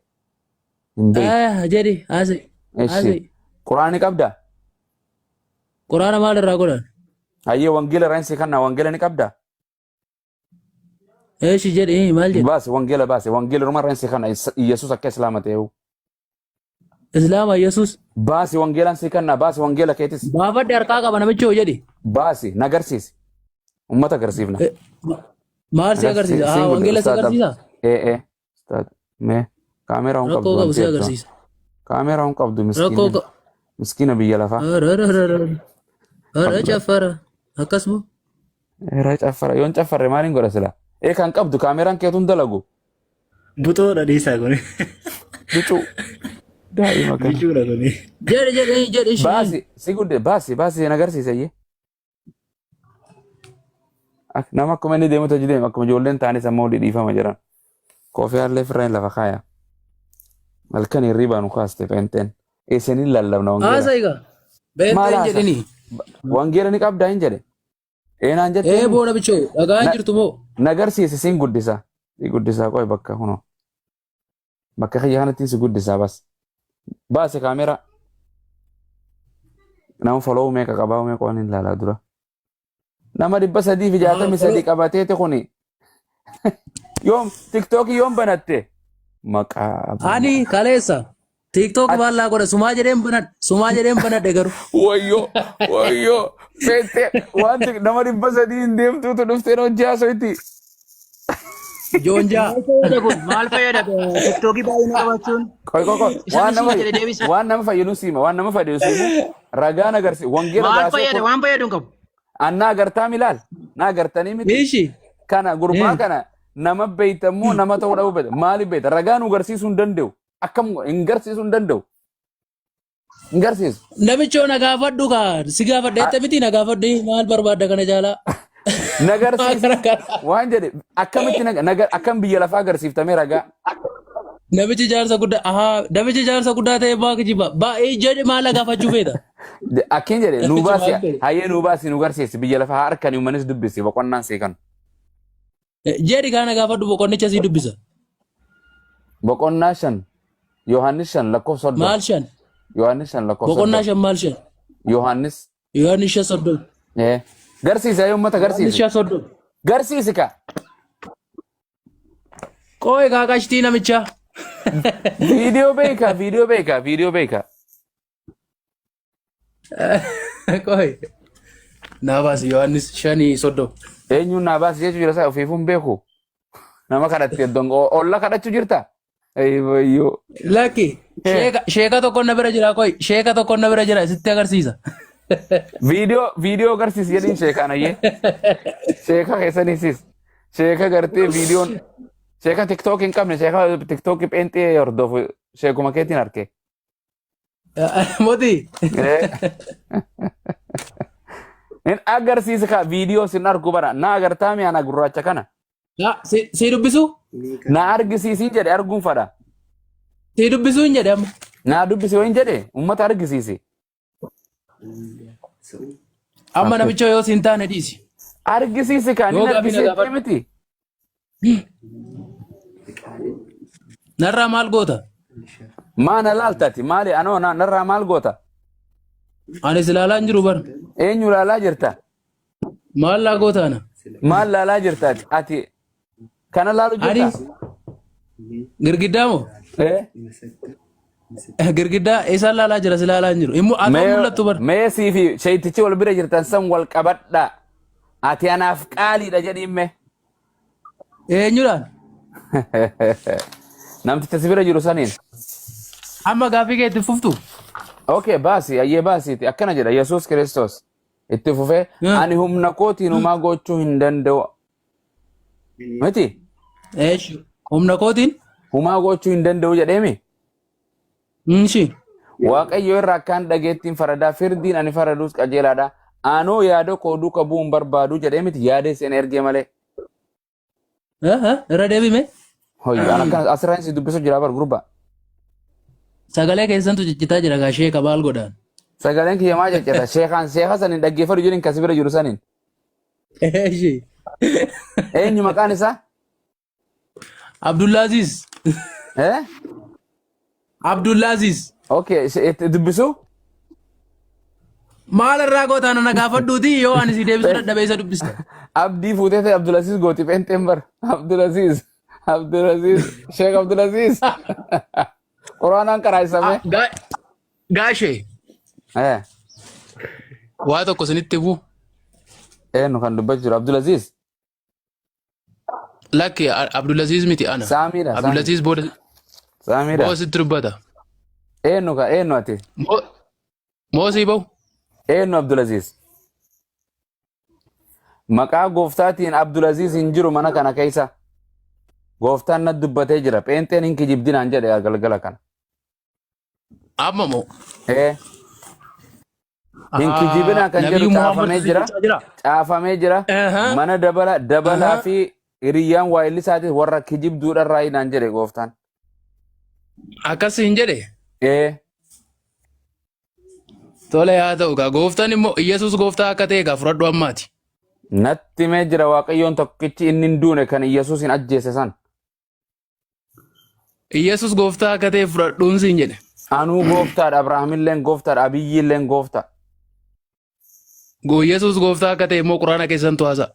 hin beeytu. Eh jedhi haasa'e Eshi haasa'e. quraani qabda? Quraana maal irraa godhan? Hayyee wangeela irraan sii kenna wangeela ni qabda? Eeshi jedhi maal jedhe? Baase wangeela baase wangeela irraa irraan sii kenna Iyyasuus akka islaama ta'eewu. Islaama Yesuus. Baasi wangeelaan sii kenna baasi wangeela keetis. Baafadhe harkaa qaba namichi hoo jedhi. Baasi na agarsiisi. Ummata agarsiifna. Maal si agarsiisa? Siin Haa godhe wangeela si ustaad. agarsiisa? Ee ee ustaad mee kaameeraa hin Rakkoo qabdu qabu si wanti jettu. agarsiisa. Kaameeraa hin qabdu Rakkoo miskiina. Miskiina biyya lafaa. Ara caffara. Akkasuma. Irra caffara. Yoon caffarre maaliin godha sila? Ee kan qabdu kaameeraan keetu hin dalagu. Buxoodha dhiisaa kuni. Bicuu. Daa'ima kana. Bicuudha kuni. Jedhi jedhi jedhi isheen. Baasi si gudde baasi baasi na agarsiisa iyyee. Nama akkuma inni deemutu hojii deema akkuma ijoolleen ta'anis ammoo olii dhiifama jedhan. Koofiyaallee firreen lafa kaaya. Halkan hirribaa nu kaaste peenteen. Isinin lallabna wangeela. Haasa egaa. Maal Beenteen haasa? jedhini. Wangeela ni qabdaa hin jedhe. Eenaan Ee jetteemi. boona bichoo dhagaa hin Na jirtu moo? na agarsiisi siin guddisa. Si guddisaa qoy bakka kunoo. Bakka kiyya kanatti si guddisaa bas. Baase kaameeraa. Nama follow meeqa qabaa meeqa waan hin ilaalaa dura. Nama 363 qabateeti kuni. Yoom tiktookii yoom banatte? Maqaa abbaa. Ani kaleessa TikTok maallaa godha sumaa jedheen banadhe sumaa jedheen banadhe garuu. Wayyoo wayyoo feete wanti nama 300 hin deemtuutu dhufteen hojii haasoyti. Joonjaa. Maal fayyada kun? Maal fayyada? Tiktookii baay'ina qabaachuun. Qoy qoy qoy Isa waan nama siima jedhe deebisa. waan nama fayyadu siima waan nama fayyadu siima ragaan agarsiisa wangeela Maal baasee fayyada? kun Waan fayyadu hin qabu. annaa agartaa milaal na agartanii miti Miishi. kana gurbaa kana nama beeytammoo nama ta'uu dhabuu beekta maaliif beekta ragaa nu garsiisuu hin danda'u akkam hin garsiisuu hin danda'u hin garsiisu. Namichoo na gaafadhu kaa si gaafadha jette miti na gaafadhu maal barbaadda kana caalaa. Na garsiisi waan jedhe akkamitti akkam biyya lafaa agarsiiftamee ragaa. Namichi jaarsa guddaa ahaa namichi jaarsa guddaa ta'e maa kijiba baay'ee jedhe maal na gaafachuu feeta. Akkin jedhe nuu Namichi baasi maal godhe? hayyee nuu baasi nu garsiisi biyya lafaa harkani uummanis dubbisi boqonnaan sii kan. Jedhi kaa na gaafadhu boqonnicha sii dubbisa. Boqonnaa 5 Yohaannis 5 lakkoofsa 30. Maal 5? Yohaannis 5 lakkoofsa Boqonnaa 30. 5 maal 5? Yohaannis. Yohaannis 5 30. Eh. Garsiisi hayyee uummata Yohaannis garsiisi. 5 30. Garsiisi ka. Qooyi kaa qashtii namichaa. Viidiyoo beeka viidiyoo beeka viidiyoo beeka. Qoy. Naa baasi Yohaannis 5:30. Eenyuun naa baasi jechuu jira isaa ofiifuu hin beeku. Nama kadhatte iddoon olla kadhachuu jirta. Ayyo. Lakki sheeka sheeka tokko na bira jira qoy sheeka tokko na bira jira sitti agarsiisa. Viidiyoo viidiyoo agarsiisi jedhiin sheekaan ayyee. Sheeka keessaniisis. Sheeka gartee viidiyoon sheeka tiktook hin qabne sheeka tiktookii pheenxee hordofu sheekuma keetiin arke. Moti. Hin agarsiisa kaa viidiyoo sin argu bara na agartaa mi ana gurraacha kana. Si dubbisu? Na argisiisin jedhe arguun fadha. Si dubbisuu hin jedhe amma. Na dubbisi yoo hin jedhe uummata argisiisi. Amma namicha yoo siin taane dhiisi. Argisiisi kaa Yoo ni gaaffii na argisiifte gaafadhu. miti. Narraa maal goota? Maa na laaltati maali anoo narraa maal goota? Ani si laalaa hin jiru bar. Eenyu laalaa jirta? Maal laa goota ana? Maal laalaa jirta ati? Ati kana laalu Ani jirta? girgiddaa moo? Eh? Girgiddaa isaan laalaa jira si laalaa hin jiru. Immoo ati mul'attu bar. Mee sii fi sheeytichi wal bira jirtan san wal qabadha. Ati anaaf qaaliidha jedhiin mee. Eenyudhaan? Namticha si bira jiru saniin. Amma gaaffii kee itti fuftu. Okay, baasi, ayyee baasiiti. Akkana jedha Yesuus Kiristoos. Itti fufee, ani humna kootiin homaa gochuu hin danda'u. Miti? Eesh, humna kootiin? Homaa gochuu hin danda'u jedheemi. Inshi. Waaqayyo irraa akkaan dhageettiin faradaa firdiin ani faraduus qajeelaadha. Anoo yaada koo duuka bu'uu hin barbaadu jedhee miti yaada isin ergee malee. Irra deebime. Hoy, an akkana asirraa si dubbisu jira bar gurbaa. Sagalee keessantu ciccitaa jira gaa sheeka maal godhaan. Sagaleen kiyya maa ciccita? Sheekaan sheeka saniin dhaggeeffadhu jedhin kasi bira jiru saniin. Eeshi. Eenyu maqaan isaa? Abdullaaziz. Eh? Abdullaaziz. Okay, itti dubbisu? Maal irraa gootaan ana gaafadhuuti yoo ani si deebisuu dadhabee isa dubbista. Abdii fuutee ta'e Abdulaziz gooti pheenxeen bar. Abdulaziz. Abdulaziz. Sheekh Abdulaziz. Quraanaan karaa isame. Gaashee. Eh. Waa tokko isinitti bu'u. Eenyu kan dubbachuu jiru Abdulaziz. Lakki Abdulaziz miti ana. Saamiidha. Abdulaziz booda Saamiidha. booda sitti dubbata. Eenyu ka eenyu ati? Moo sii bahu? Eenyu Abdulaziz? Maqaa gooftaatiin Abdulaziz hin jiru mana kana keessa. Gooftaan na dubbatee jira. Pheenxeen hin kijibdinaan jedhe galgala kana. Amma moo? Ee. Hin kijibinaa kan jedhu Nabiyyu Muhammad caafamee jira. jechaa jira. Caafamee jira. Mana dabala dabalaa fi hiriyyaan waayilli isaatis warra kijibduudharraa hinaan jedhe gooftaan. Akkas hin jedhe? Ee. Tole haa ta'u gaa gooftaan immoo Iyyasuus gooftaa akka ta'e gaa fudhadhu ammaati. Natti himee jira Waaqayyoon tokkichi inni hin duune kan Iyyasuus hin ajjeese san. Iyyasuus gooftaa akka ta'e fudhadhuun siin jedhe. Anuu gooftaadha, Abrahaamilleen gooftaadha, Abiyyiilleen gooftaa. Iyyasuus gooftaa akka ta'e immoo Quraana keessantu haasa'a.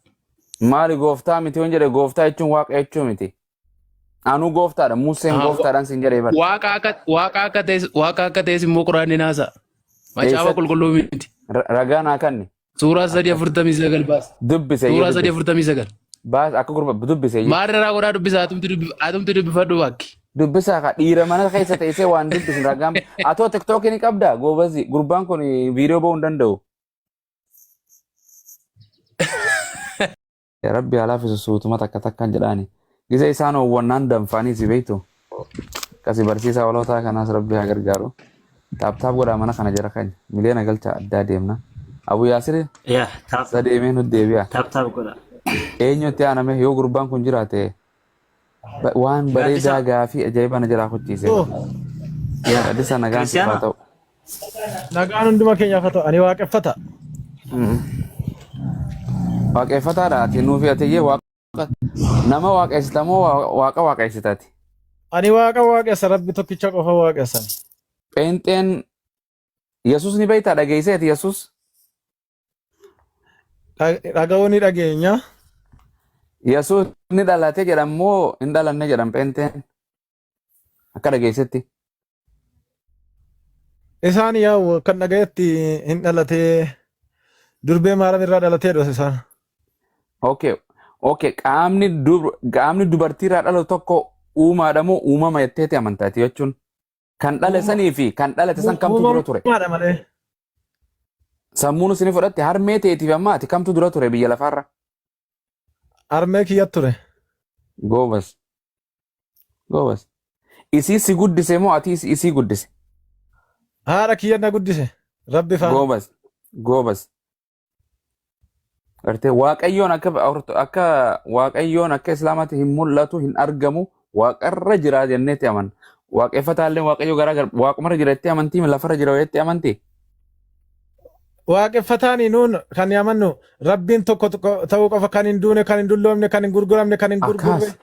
Maali gooftaa miti yoon jedhe gooftaa jechuun waaqa jechuu miti. Anuu gooftaadha, Museen gooftaadhaan siin jedhee bara. Waaqa akka waaqa akka ta'es waaqa akka ta'es immoo Quraanni ni haasa'a. Macaafa Eessatti? qulqulluu miti. Ragaa naa kanni. Suuraa 3:49 baas. Dubbise iyyuu Suuraa dubbise. 3:49. Baas akka gurba dubbise iyyuu. Maal irraa godhaa dubbisa atumti dubbifadhu bakki. Dubbisaa ka dhiira mana keessa teessee waan dubbisin ragaan. Atoo tiktookii ni qabdaa goobazi gurbaan kun viidiyoo ba'uu hin danda'u. Yaa Rabbi haa laaffisu suutuma takka takkaan jedhaani. Gizee isaan oowwannaan danfaanii si beektu. Akkasi barsiisaa walootaa kanaas Rabbi haa gargaaru. Taap taap godhaa mana kana jara keenya. Miliyoona galchaa addaa deemna. Abu Yaasir Yaa taap isa deemee nutti deebi'a. taap taap godha. Eenyutti aaname yoo gurbaan kun jiraate waan bareedaa Gaaddisaa. gaafii ajaa'iba na jalaa kuchiise. Yaa Gaaddisaa nagaan siif haa Kiristiyaana. ta'u. Nagaan hunduma keenyaaf haa ta'u. Ani waaqeffata. Waaqeffataadha ati nuufi atiyyee waaqa nama waaqessita moo waaqa waaqessita ati? Ani waaqa waaqessa rabbi tokkicha qofa waaqessan. Pheenxeen Yesuus ni beektaa dhageessee ati Yesuus? Dhaga'uu ni dhageenya. Yesuus ni dhalate jedhan moo hin dhalanne jedhan pheenxeen? Akka dhageessetti. Isaan yaa'u kan dhagayetti hin dhalatee durbee maaram irraa dhalatee dha isaan. Okay. Okay. Qaamni dur qaamni dubartii irraa dhalatu tokko uumaadha moo uumama jetteeti amantaati jechuun. Kan dhale sanii fi kan dhalate san kamtu dura ture? Uumaadha malee. Sammuun isin fudhatte harmee teetiif amma ati kamtu dura ture biyya lafaarra? Harmee kiyya ture. Goobas. Goobas. Isii si guddise moo ati isii guddise? Haadha kiyya na guddise. Rabbi faana. Goobas. Goobas. Gartee Waaqayyoon akka akka Waaqayyoon akka Islaamaatti hin mul'atu hin argamu waaqarra jira jenneetti amanna. Waaqeffataallee Waaqayyo garaa gar waaqumarra jira jettee amantii lafarra jira jettee amantii? Waaqeffataani nuun kan amannu Rabbiin tokko tokko ta'uu qofa kan hin duune, kan hin dulloomne, kan hin gurguramne, kan hin gurgurre. Akkas.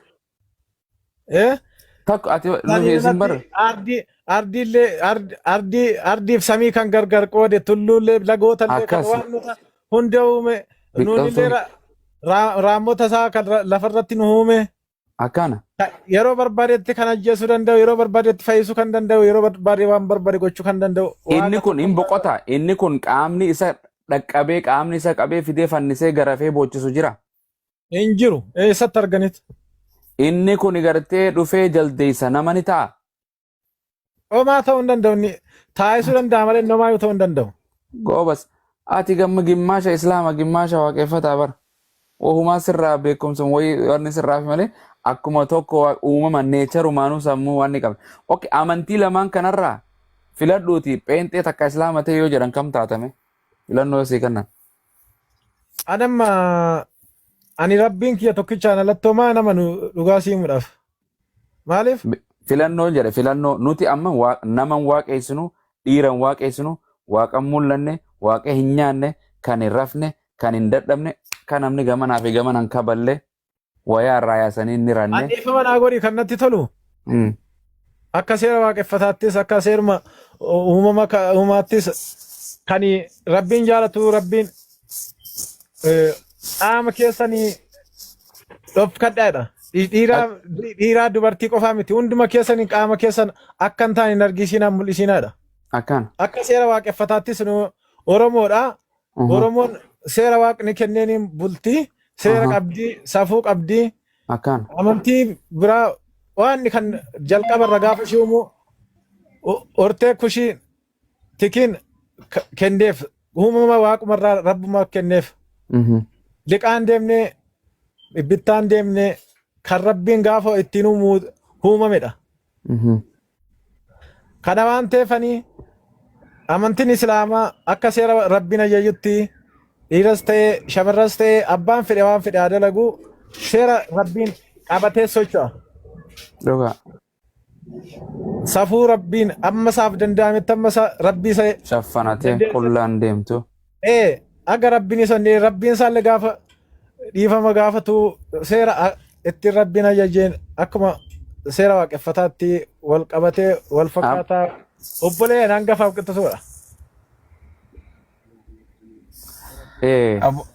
Eh? Takko ati Saniin nuti isin alatti bar ardii ardiillee ard- ardii ardiif samii kan gargar qoode tulluullee lagootallee kan Akkas. waan nuta hunda uume nuunillee Biqiltuun raammota isaa kan lafarratti nu uume. Akkana. Yeroo barbaadetti kan ajjeesuu danda'u, yeroo barbaadetti fayyisuu kan danda'u, yeroo barbaade waan barbaade gochuu kan danda'u. Inni Waaqa kun hin boqota. Inni kun qaamni isa dhaqqabee qaamni isa qabee fidee fannisee garafee boochisu jira. Hin jiru. Eessatti arganit? Inni kun gartee dhufee jaldeessa nama ni ta'a. Homaa ta'uu hin danda'u. Inni taasisuu danda'a malee inni homaayyuu ta'uu hin danda'u. Goobas. Ati gamma gimmaasha islaama gimmaasha waaqeffataa bara. Wahumaa sirraa beekumsa wayii wanni sirraa fi malee akkuma tokko uumama neecharumaanuu sammuu waan ni qabna. Okay, amantii lamaan kanarraa filadhuuti pheenxee takka islaama ta'e yoo jedhan kam taatame? Filannoo sii kennan. Anamma ani rabbiin kiyya tokkichaan alatti homaa nama nu dhugaa siimuudhaaf. Maaliif? Filannoo jedhe filannoo nuti amma nama hin waaqeessinu dhiira hin waaqeessinu waaqa hin mul'anne waaqa hin nyaanne kan hin rafne kan hin dadhabne kan namni gamanaa fi gamana hin kaballe wayaa irraa yaasanii hin ranne. Ani dhiifama naa godhi kan natti tolu akka seera waaqeffataattis akka seeruma uumama uumaattis kan rabbiin jaalatu rabbiin qaama keessanii dhofkadhaadha. Dhiiraa dhiiraa dubartii qofaa miti hunduma keessanii qaama keessan akka hin taane hin argisiinaa mul'isiinaadha. Akkana. Akka seera waaqeffataattis nu Oromoodha. Oromoon seera waaqni kenneeniin bulti, seera qabdi, safuu qabdi. Akkana. Amantii biraa waan kan jalqaba irra gaafa ishee uumu Hortee kushii tikiin kenneef uumama waaqumarraa rabbuma kenneef. Liqaan deemnee bittaan deemnee kan rabbiin gaafa ittiin uumamedha. Kana waan ta'eefanii amantiin Islaamaa akka seera rabbiin ajajutti dhiiras ta'ee shamarras ta'ee abbaan fedhe waan fedhe haa dalagu seera rabbiin qabatee socho'a. Dhugaa. Safuu rabbiin amma isaaf danda'ametti amma isa rabbii isa Shaffanatee dandeesse. qullaan deemtu. Ee akka rabbiin isa rabbiin isaallee gaafa dhiifama gaafatu seera ittiin rabbiin ajajeen akkuma seera waaqeffataatti wal qabatee wal fakkaataa obbolee hangafaaf qixxisuudha.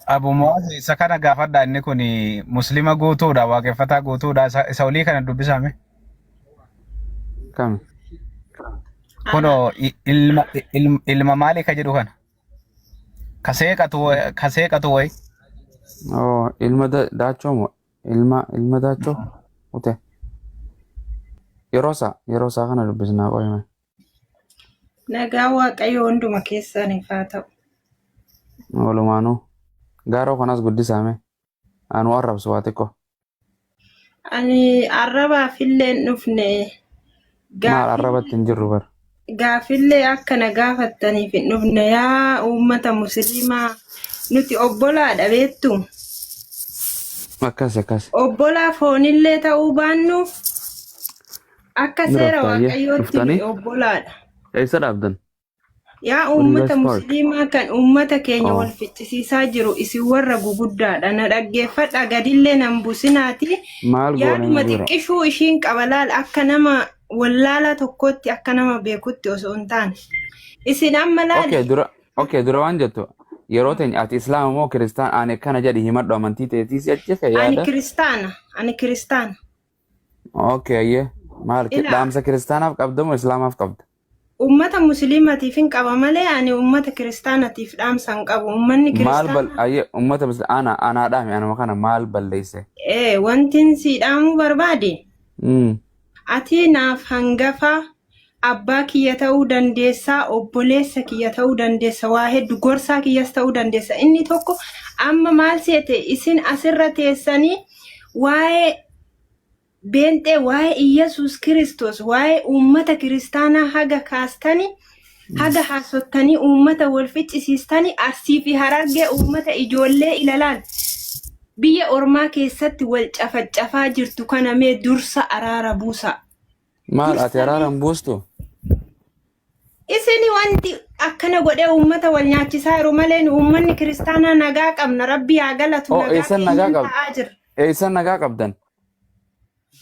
Abu Mu'aaz isa kana gaafadha inni kun muslima guutuudha waaqeffataa guutuudha isa olii kana dubbisame. Kami? Kunoo ilma maalii ka jedhu kana? Ka seeqatu wayi. Oh, ilma daachoo moo? Ilma daachoo? Ute. Yeroo isaa kana dubbisnaa qoyime. Nagaa Waaqayyoo hunduma keessaniif haa ta'u. Walumaanuu. Gaaroo kanas guddisaame. Anu arrabsu waa xiqqoo. Ani arrabaaf illee hin dhufne. Maal arrabatti hin jirru bara. Gaafillee akka na gaafattaniif hin dhufne yaa uummata musliimaa nuti obbolaadha beektu. Akkas akkas. Obbolaa foonillee ta'uu baannu akka Ni seera raftaayyee. Waaqayyootti Dhuftanii? nuti obbolaadha. Eessa dhaabdan? Yaa Where do you uummata guys park? musliimaa kan uummata keenya Oh. wal ficcisiisaa jiru isin warra guguddaadha. Na dhaggeeffadha gadillee nan businaati. Maal goone Yaaduma nu dura? xiqqishuu ishiin qaba laal akka nama wallaalaa tokkotti akka nama beekutti osoo hin taane. Isin amma laali Okay, dura waan jettu yeroo teenya ati islaama moo kiristaan ani akkana jedhi himadhu amantii teetii si achi ani yaada. kiristaana ani kiristaana. Okay, ayyee. Maal Ilaa dhaamsa kiristaanaaf qabda moo islaamaaf qabda? Uummata musliimatiif hin qaba malee ani uummata kiristaanatiif dhaamsa hin qabu. Uummanni Maal bal kiristaanaa ayyee uummata ana anaa dhaame anuma kana maal balleesse? Wantin si dhaamuu barbaade ati naaf hangafa abbaa kiyya ta'uu dandeessaa, obboleessa kiyya ta'uu dandeessa, waa hedduu gorsaa kiyyas ta'uu dandeessa. Inni tokko amma maal seete isin asirra teessanii waa'ee beenxee waa'ee Iyyasuus Kiristoos waa'ee uummata kiristaanaa haga kaastanii haga haasottanii uummata wal ficcisiistanii Arsii fi Harargee uummata ijoollee ilalaan biyya ormaa keessatti wal cafacafaa jirtu kana mee dursa araara buusaa. Maal ati Dursa araara hin buustu? Isini wanti akkana godhee uummata wal nyaachisaa jiru malee nu uummanni kiristaanaa nagaa qabna rabbi haa galatu Oh, nagaa eessan nagaa keenyan qabd? ta'aa jirra. Eessan nagaa qabdan?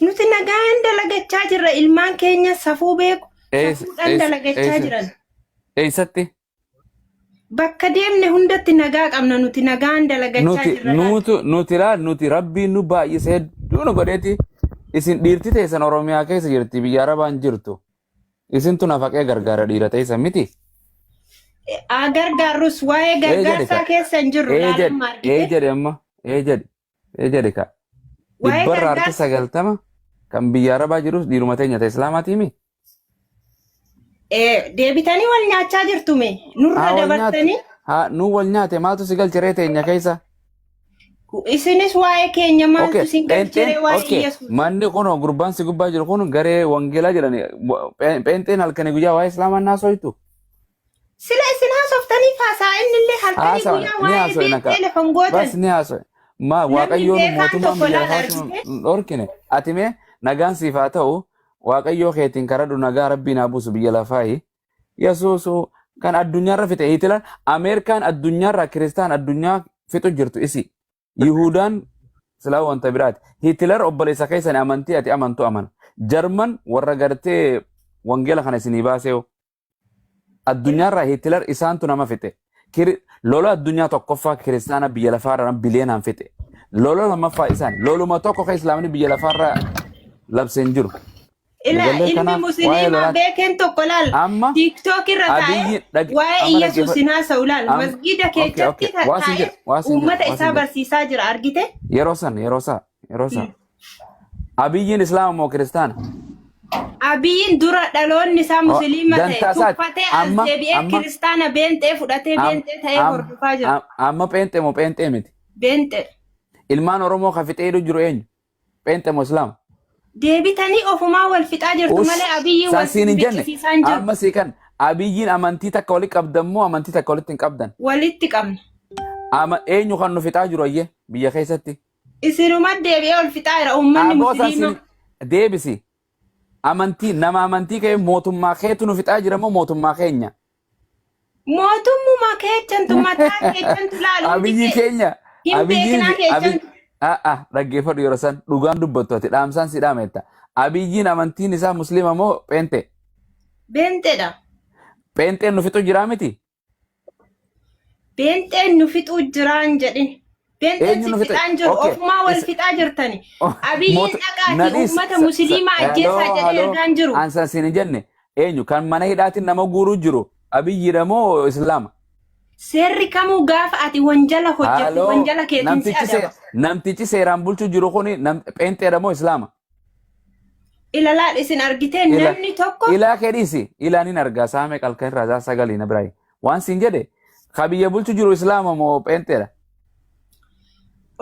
Nuti nagaan dalagachaa jirra ilmaan keenya safuu beeku safuudhaan dalagachaa jiran. Eessatti? Bakka deemne hundatti nagaa qabna nuti nagaan dalagachaa Nuti jirra laal. nuutu nuti laal nuti rabbiin nu baay'ise hedduu nu godheeti isin dhiirti teessan Oromiyaa keessa jirti biyya Arabaan jirtu. Isintu nafaqee gargaara dhiira teessan miti. Haa gargaarrus waa'ee Ee jedhe gargaarsaa ka. keessa hin jirru Ee laal jedhe amma ee argite. jedhe amma ee jedhe ee jedhe ka. Waa'ee Dhibbarraa harki gargaarsa 90 kan biyya Arabaa jirus dhiiruma teenya ta'e Islaamaatiimi. Deebitanii wal nyaachaa jirtu mee nurra Haa wal nyaate dabartanii haa nu wal nyaate maaltu si galche ree teenya keessa. Isinis waa'ee keenya maaltu Okay, isin galchere pheenxeen waa'ee okay, Yesuus. manni kun gurbaan si gubbaa jiru kun garee wangeelaa jedhani pheenxeen halkanii guyyaa waa'ee islaamaa naasoytu. Sila isin haasoftaniif haasaa inni illee halkanii Haasawa guyyaa ni waa'ee haasoyna ka beektee lafan bas gootan. ni haasoy. Ma Namni waaqayyoon beekaan mootummaan tokko biyya laal lafaa sun argite. hin dhorkine. Ati mee nagaan siif haa ta'u waaqayyoo keetiin karadhu nagaa rabbiin haa buusu biyya lafaayi. Yesuusu kan addunyaarra fixe Hitler Ameerikaan addunyaarra kiristaan addunyaa fixu jirtu isi. Yihudaan silaa wanta biraati. Hitler obboleessa keessan amantii ati amantu amana. Jarman warra gartee wangeela kana isinii baasee addunyaarraa Hitler isaantu nama fixe. Lola addunyaa tokkoffaa kiristaana biyya lafaarra biliyeenaan fixe. Lola lammaffaa isaan loluma tokko kan islaamni biyya lafaarra labsee hin jiru. Ila Ijoollee ilmi kanaaf waa'ee musliimaa lolaati. beekeen tokko laal Amma tiiktook irra taa'ee abiyyi dhag waa'ee amma Iyyasuus dhaggeeffadhu. hin haasa'u laal Amma masgiida okay keessatti okay waa siin taa'ee jedha waa siin jedha uummata waa isaa siin jedha. barsiisaa jira argite. Yeroo san yeroo isaa yeroo isaa. Abiyyiin islaama moo kiristaana? Abiyyiin dura dhaloonni isaa musliima ta'e Dantaa isaati. tuffatee as Amma deebi'ee amma kiristaana beenxee fudhatee am beenxee ta'ee am hordofaa jira. amma pheenxee moo pheenxee miti? Beenxee. Ilmaan Oromoo ka fixee jiru eenyu? Pheenxee moo Islaama? Deebitanii ofumaa wal fixaa jirtu Us malee Abiyyiin san wal siin hin jenne ficcisiisaa hin jiru. amma sii kan Abiyyiin amantii takka walitti qabdan moo amantii takka walitti hin qabdan? Walitti qabna. Ama eenyu kan nu fixaa jiru ayyee biyya keessatti? Isinuma deebi'ee wal fixaa jira uummanni Aboo san musliimaa. siin deebisi. Amantii nama amantii kee mootummaa keetu nu fixaa jira moo mootummaa keenya? Mootummuma keechantu mataa keechantu laalu hundi Abiyyi kee keenya hin abiyyiin beeknaa abi keechantu. ah dhaggeeffadhu yeroo san dhugaan dubbattu ati dhaamsaan si dhaametta. Abiyyiin amantiin isaa musliima moo pheenxee? Beenxeedha. Pheenxeen nu fixu jiraa miti? Beenxeen nu fixuu jiraan jedhin. Beenxeen Eenyu si nu fixe? fixaan jiru Okay. ofumaa wal Isa fixaa jirtani. Abiyyiin Moot dhaqaatii nadhiis uummata musliimaa ajjeesaa haloo jedhee haloo ergaan jiru. ansan siin hin jenne eenyu kan mana hidhaatiin nama guuruu jiru abiyyiidha moo islaama? Seerri kamuu gaafa ati wanjala hojjettu Haloo wanjala keetiin si namtichi se adaba. namtichi seeraan bulchuu jiru kuni pheenxeedha moo islaama? Ilalaal isin argitee Ila namni tokko ilaa kee dhiisi ilaan hin argaa saamee qalkan irraa saa sagalii na biraayi waan siin jedhe ka biyya bulchu jiru islaama moo pheenxeedha?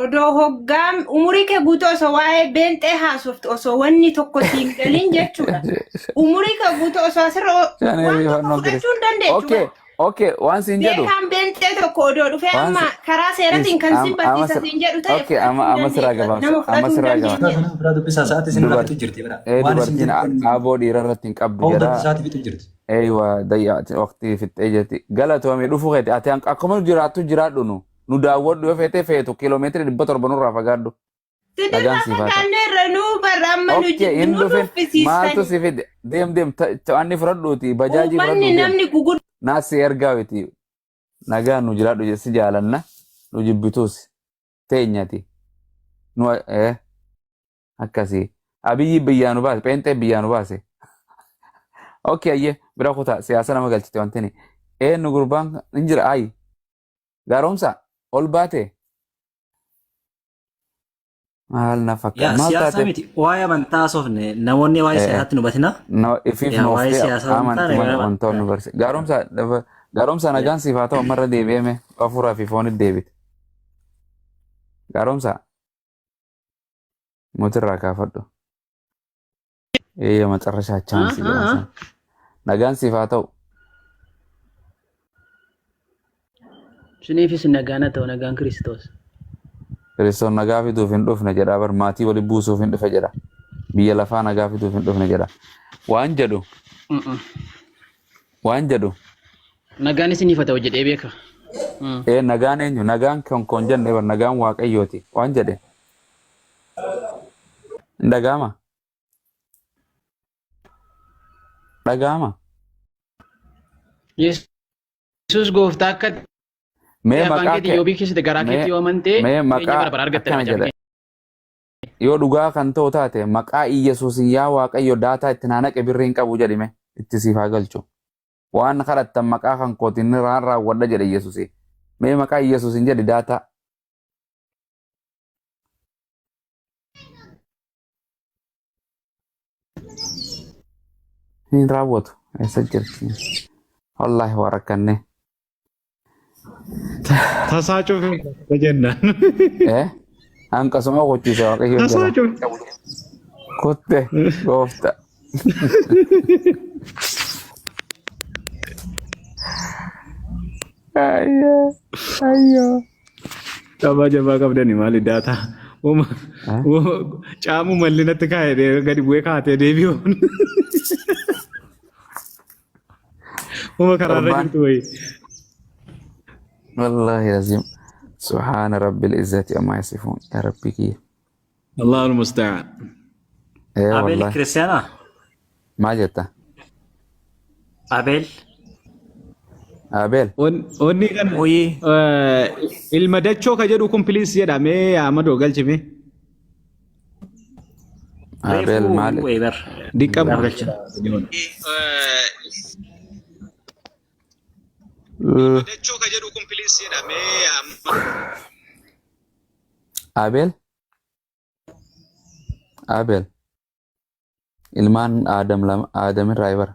Odoo hoggaa umurii kee guutuu osoo waa'ee beenxee haasoftu osoo wanni tokko siin galiin jechuudha. Umurii kee guutuu osoo asirra Shanee waan tokko fannoo fudhachuu hin dandeechu Okay, bara. okay, waan siin jedhu. Beekaan beenxee tokko odoo dhufee Waan amma si karaa seeratiin is kan sin am amma barsiisa sir siin jedhu ta'e okay, fudhachuu amma hin amma siraa dandeechu. gabaabsa. Nama Amma fudhatuu hin siraa gabaabsa. dandeenyedha. Biraa dubbisaa sa'aatii isin irraa Dubart fixu jirti bira. ee Waan isin dubartiin jettan aboo dhiira irratti hin qabdu hawwatan jedha. sa'aatii fixu jirti. Eeywa dayyaati waqtii fixxee jirti. Galatoomii dhufuu keeti ati akkuma jiraattu jiraadhu nu. Nu daawwadhu yoo feete feetu kiiloomeetira 700 nurraa fagaadhu. Sinirraa Nagaan siif haa ta'u. fagaannee irra nuu barra amma nu Okay, hin nu dhufin. Maaltu nuffisiistani. si fide? Deem deem ta'anni fudhadhuuti bajaajii Uummanni fudhadhuu deem. namni guguddaa. Naas si ergaa miti. Nagaan nu jiraadhu si jaalanna. Nu jibbituus teenyati. Nu akkasii. Abiyyi biyyaa nu baase. Pheenxee biyyaa nu baase. Okay ayyee bira kutaa siyaasa nama galchite wantini. Eenyu gurbaan hin jira ayi. Gaaromsa ol baate maal na fakkaata Yaa maal siyaasa taate miti waa'ee amantaa haasofne namoonni waa'ee siyaasaatti nu hubatina. No, ifiif Yaa waa'ee nooftee siyaasaa hin taane amantii gara wantoonni nu barsiise. Gaaromsa gaaromsa nagaan siif haa ta'u ammarra deebi'eeme afuuraa fi foonit deebite. Gaaromsa mootirraa kaafadhu. Eeyya macarrashaa chaansii jedhan san. Nagaan siif haa ta'u. Isiniifis nagaan haa ta'u nagaan Kiristoos. Kiristoon nagaa fiduuf hin dhufne jedha bar maatii wali buusuuf hin dhufe jedha. Biyya lafaa nagaa fiduuf hin dhufne jedha. Waan jedhu waan jedhu Nagaan isiniif haa ta'u jedhee beeka. Ee nagaan eenyu nagaan kan koon jenne bar nagaan waaqayyooti waan jedhe. Hin dhaga'ama? Dhaga'ama? Yesuus gooftaa akka Mee ta'e afaan maqaa keetiin kee yoo beeksiste garaa mee keetti yoo amante mee jireenya maqaa bara baraa argatta akkana macaafa jedha yoo dhugaa kan ta'u taate maqaa Iyyasuusin yaa Waaqayyo daataa itti naa naqe birrii hin qabu jedhime itti siif haa galchu. Waan kadhattan maqaa kan kootiin ni raan raawwadha jedhe Iyyasuusi. Mee maqaa Iyyasuusin jedhi daataa. Hin raawwatu. Eessa jirti? Wallaahi waa rakkanne. Tasaa cufe jennaan. Eh? Hanqasuma gochiise waaqayyoon Tasaa jala. cufe. Kutte goofta. Ayyoo. Ayyoo. Taphaa jabaa qabdani maali daataa. Uuma caamu mallinatti kaa'ee gadi bu'ee kaa'atee deebi'uun. Uuma karaarra Torbaan. jirtu wayii. Wallaahi lazim. Subhaana rabbil izzati amma yasifuun. Yaa rabbi kiyya. Allahu musta'an. Ee Abeel wallaahi. kiristaanaa? Maal jetta? Abeel. Abeel. Onni kana ilma dachoo ka jedhu kun please jedhamee Ahmadoo galchime. Abeel Reefuu maal? bu'ee bar. Diqqama. Gaafa galchina. Dachoo ka jedhu kun please jedhamee Abeel. Abeel. Ilmaan Aadam lama Aadam irraa bara.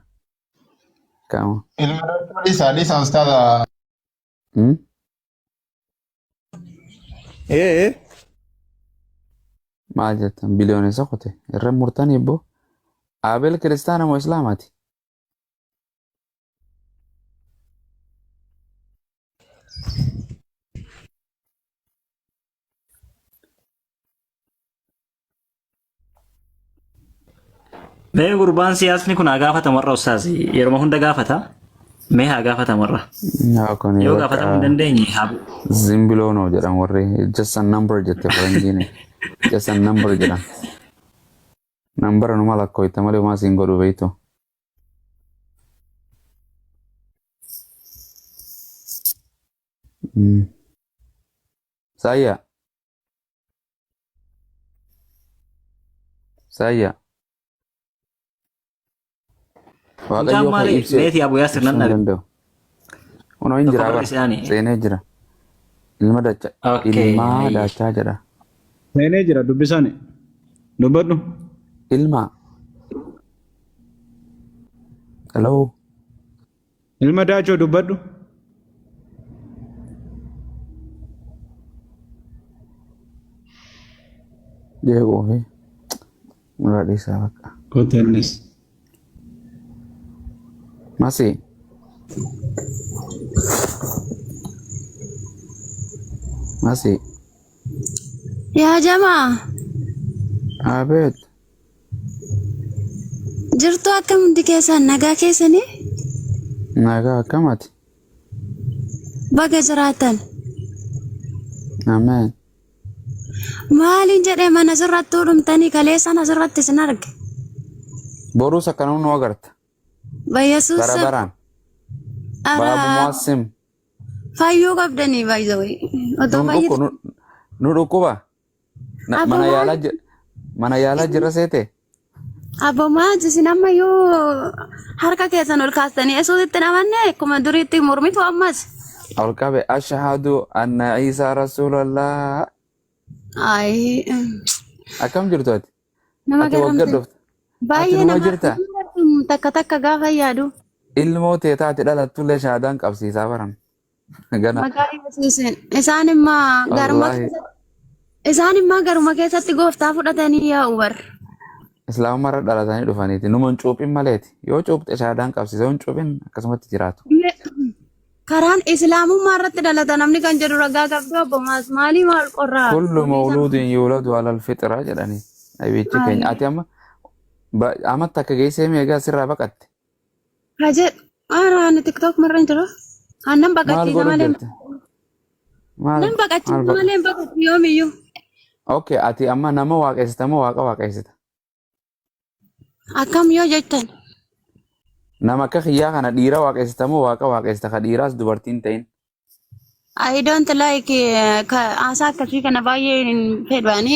Kama. Ilma dachoo dhiisaa dhiisaa ustaaza. Ee. Maal jettan biliyoonessa kute irra murtanii boo. Abel kiristaana moo islaamaati? Mee gurbaan siyaasni kun haa gaafatamu har'a ustaazi. Yeruma hunda gaafata. Mee haa gaafatamu har'a. Yaa kun Yoo gaafatamuu hin bakka dandeenye haa bu'u. zimbiloo noo jedhan warri just a number jette faranjiin just a number jedhan. Nambara numa lakkoofta malee homaa siin godhu beektu. Saayyaa. Saayyaa. Mucaan Waaqayyoo kan maali ibsee meetii Abu Yaasir ibsuu nan hin dhabe. danda'u. Kunoo hin Tokko jira bara. barreesse ani. Seenee jira. Ilma dacha. Okay. Ilmaa Ayyee. dachaa jedha. Seenee jira dubbisani. Dubbadhu. Ilma. Hello. Ilma daachoo dubbadhu. Jeequu fi mura dhiisaa bakka. Kotennis. Masi. Masi. Yaa jamaa Abeet. jirtu akkam hundi keessan nagaa keessanii Nagaa akkamati? baga jiraattan. Ameen. Maaliin jedhee mana sirrattuu dhumtanii kaleessan asirratti isin arge. Boruus akkanuma nu agarta. Bayyasuus Bara baraan. Baabu ara muwassim. fayyuu qabdanii baay'ee. Otoo Nu fayyite. dhukku nu dhukkuba. Abbo Mana maal yaalaa mana yaalaa jira seete. Abbo maal isin ammayyuu harka keessan ol kaastanii Yesuusitti hin amanne akkuma duriitti mormitu ammas. Ol qabe ashhadu anna Iisaa rasuulallah. Ayi Akkam jirtu ati? nama Ati wagga garamte. dhufte. Ati Baay'ee numa nama jirta. takka takka gaafa yaadu. Ilmoo tee taate dhalattullee shahaadaan qabsiisaa baran. Gana. Maqaa Yesuusiin. Isaan immoo garuma Wallaahi. keessatti isaan immoo garuma keessatti gooftaa fudhatanii yaa'u bar. Islaamummaa irra dhalatanii dhufaniiti. Numa hin cuuphin maleeti. Yoo cuuphte shahaadaan qabsiisa. Yoo hin cuuphin akkasumatti jiraatu. Karaan islaamummaa irratti dhalata namni kan jedhu ragaa qabdu obbo Maas maalii maal qorraa? Kullu mawluudin yuuladu alal fixra jedhanii. Nabiichi keenya. Ati amma amma takka geessee meegaa sirraa baqatte. Ka jedhu ara ani tiktok marra hin jiru. Aannan Maal baqachiisa godhu malee jirta? Maal nan maal baqachiisa baqa? malee hin baqatu yoomiyyuu. Okay, ati amma nama waaqessita moo waaqa waaqessita? Akkam yoo jettan Nama akka kiyyaa kana dhiira waaqessita moo waaqa waaqessita? Ka dhiiraas dubartiin ta'in. I don't like haasaa akkasii kana baay'ee hin fedhu ani.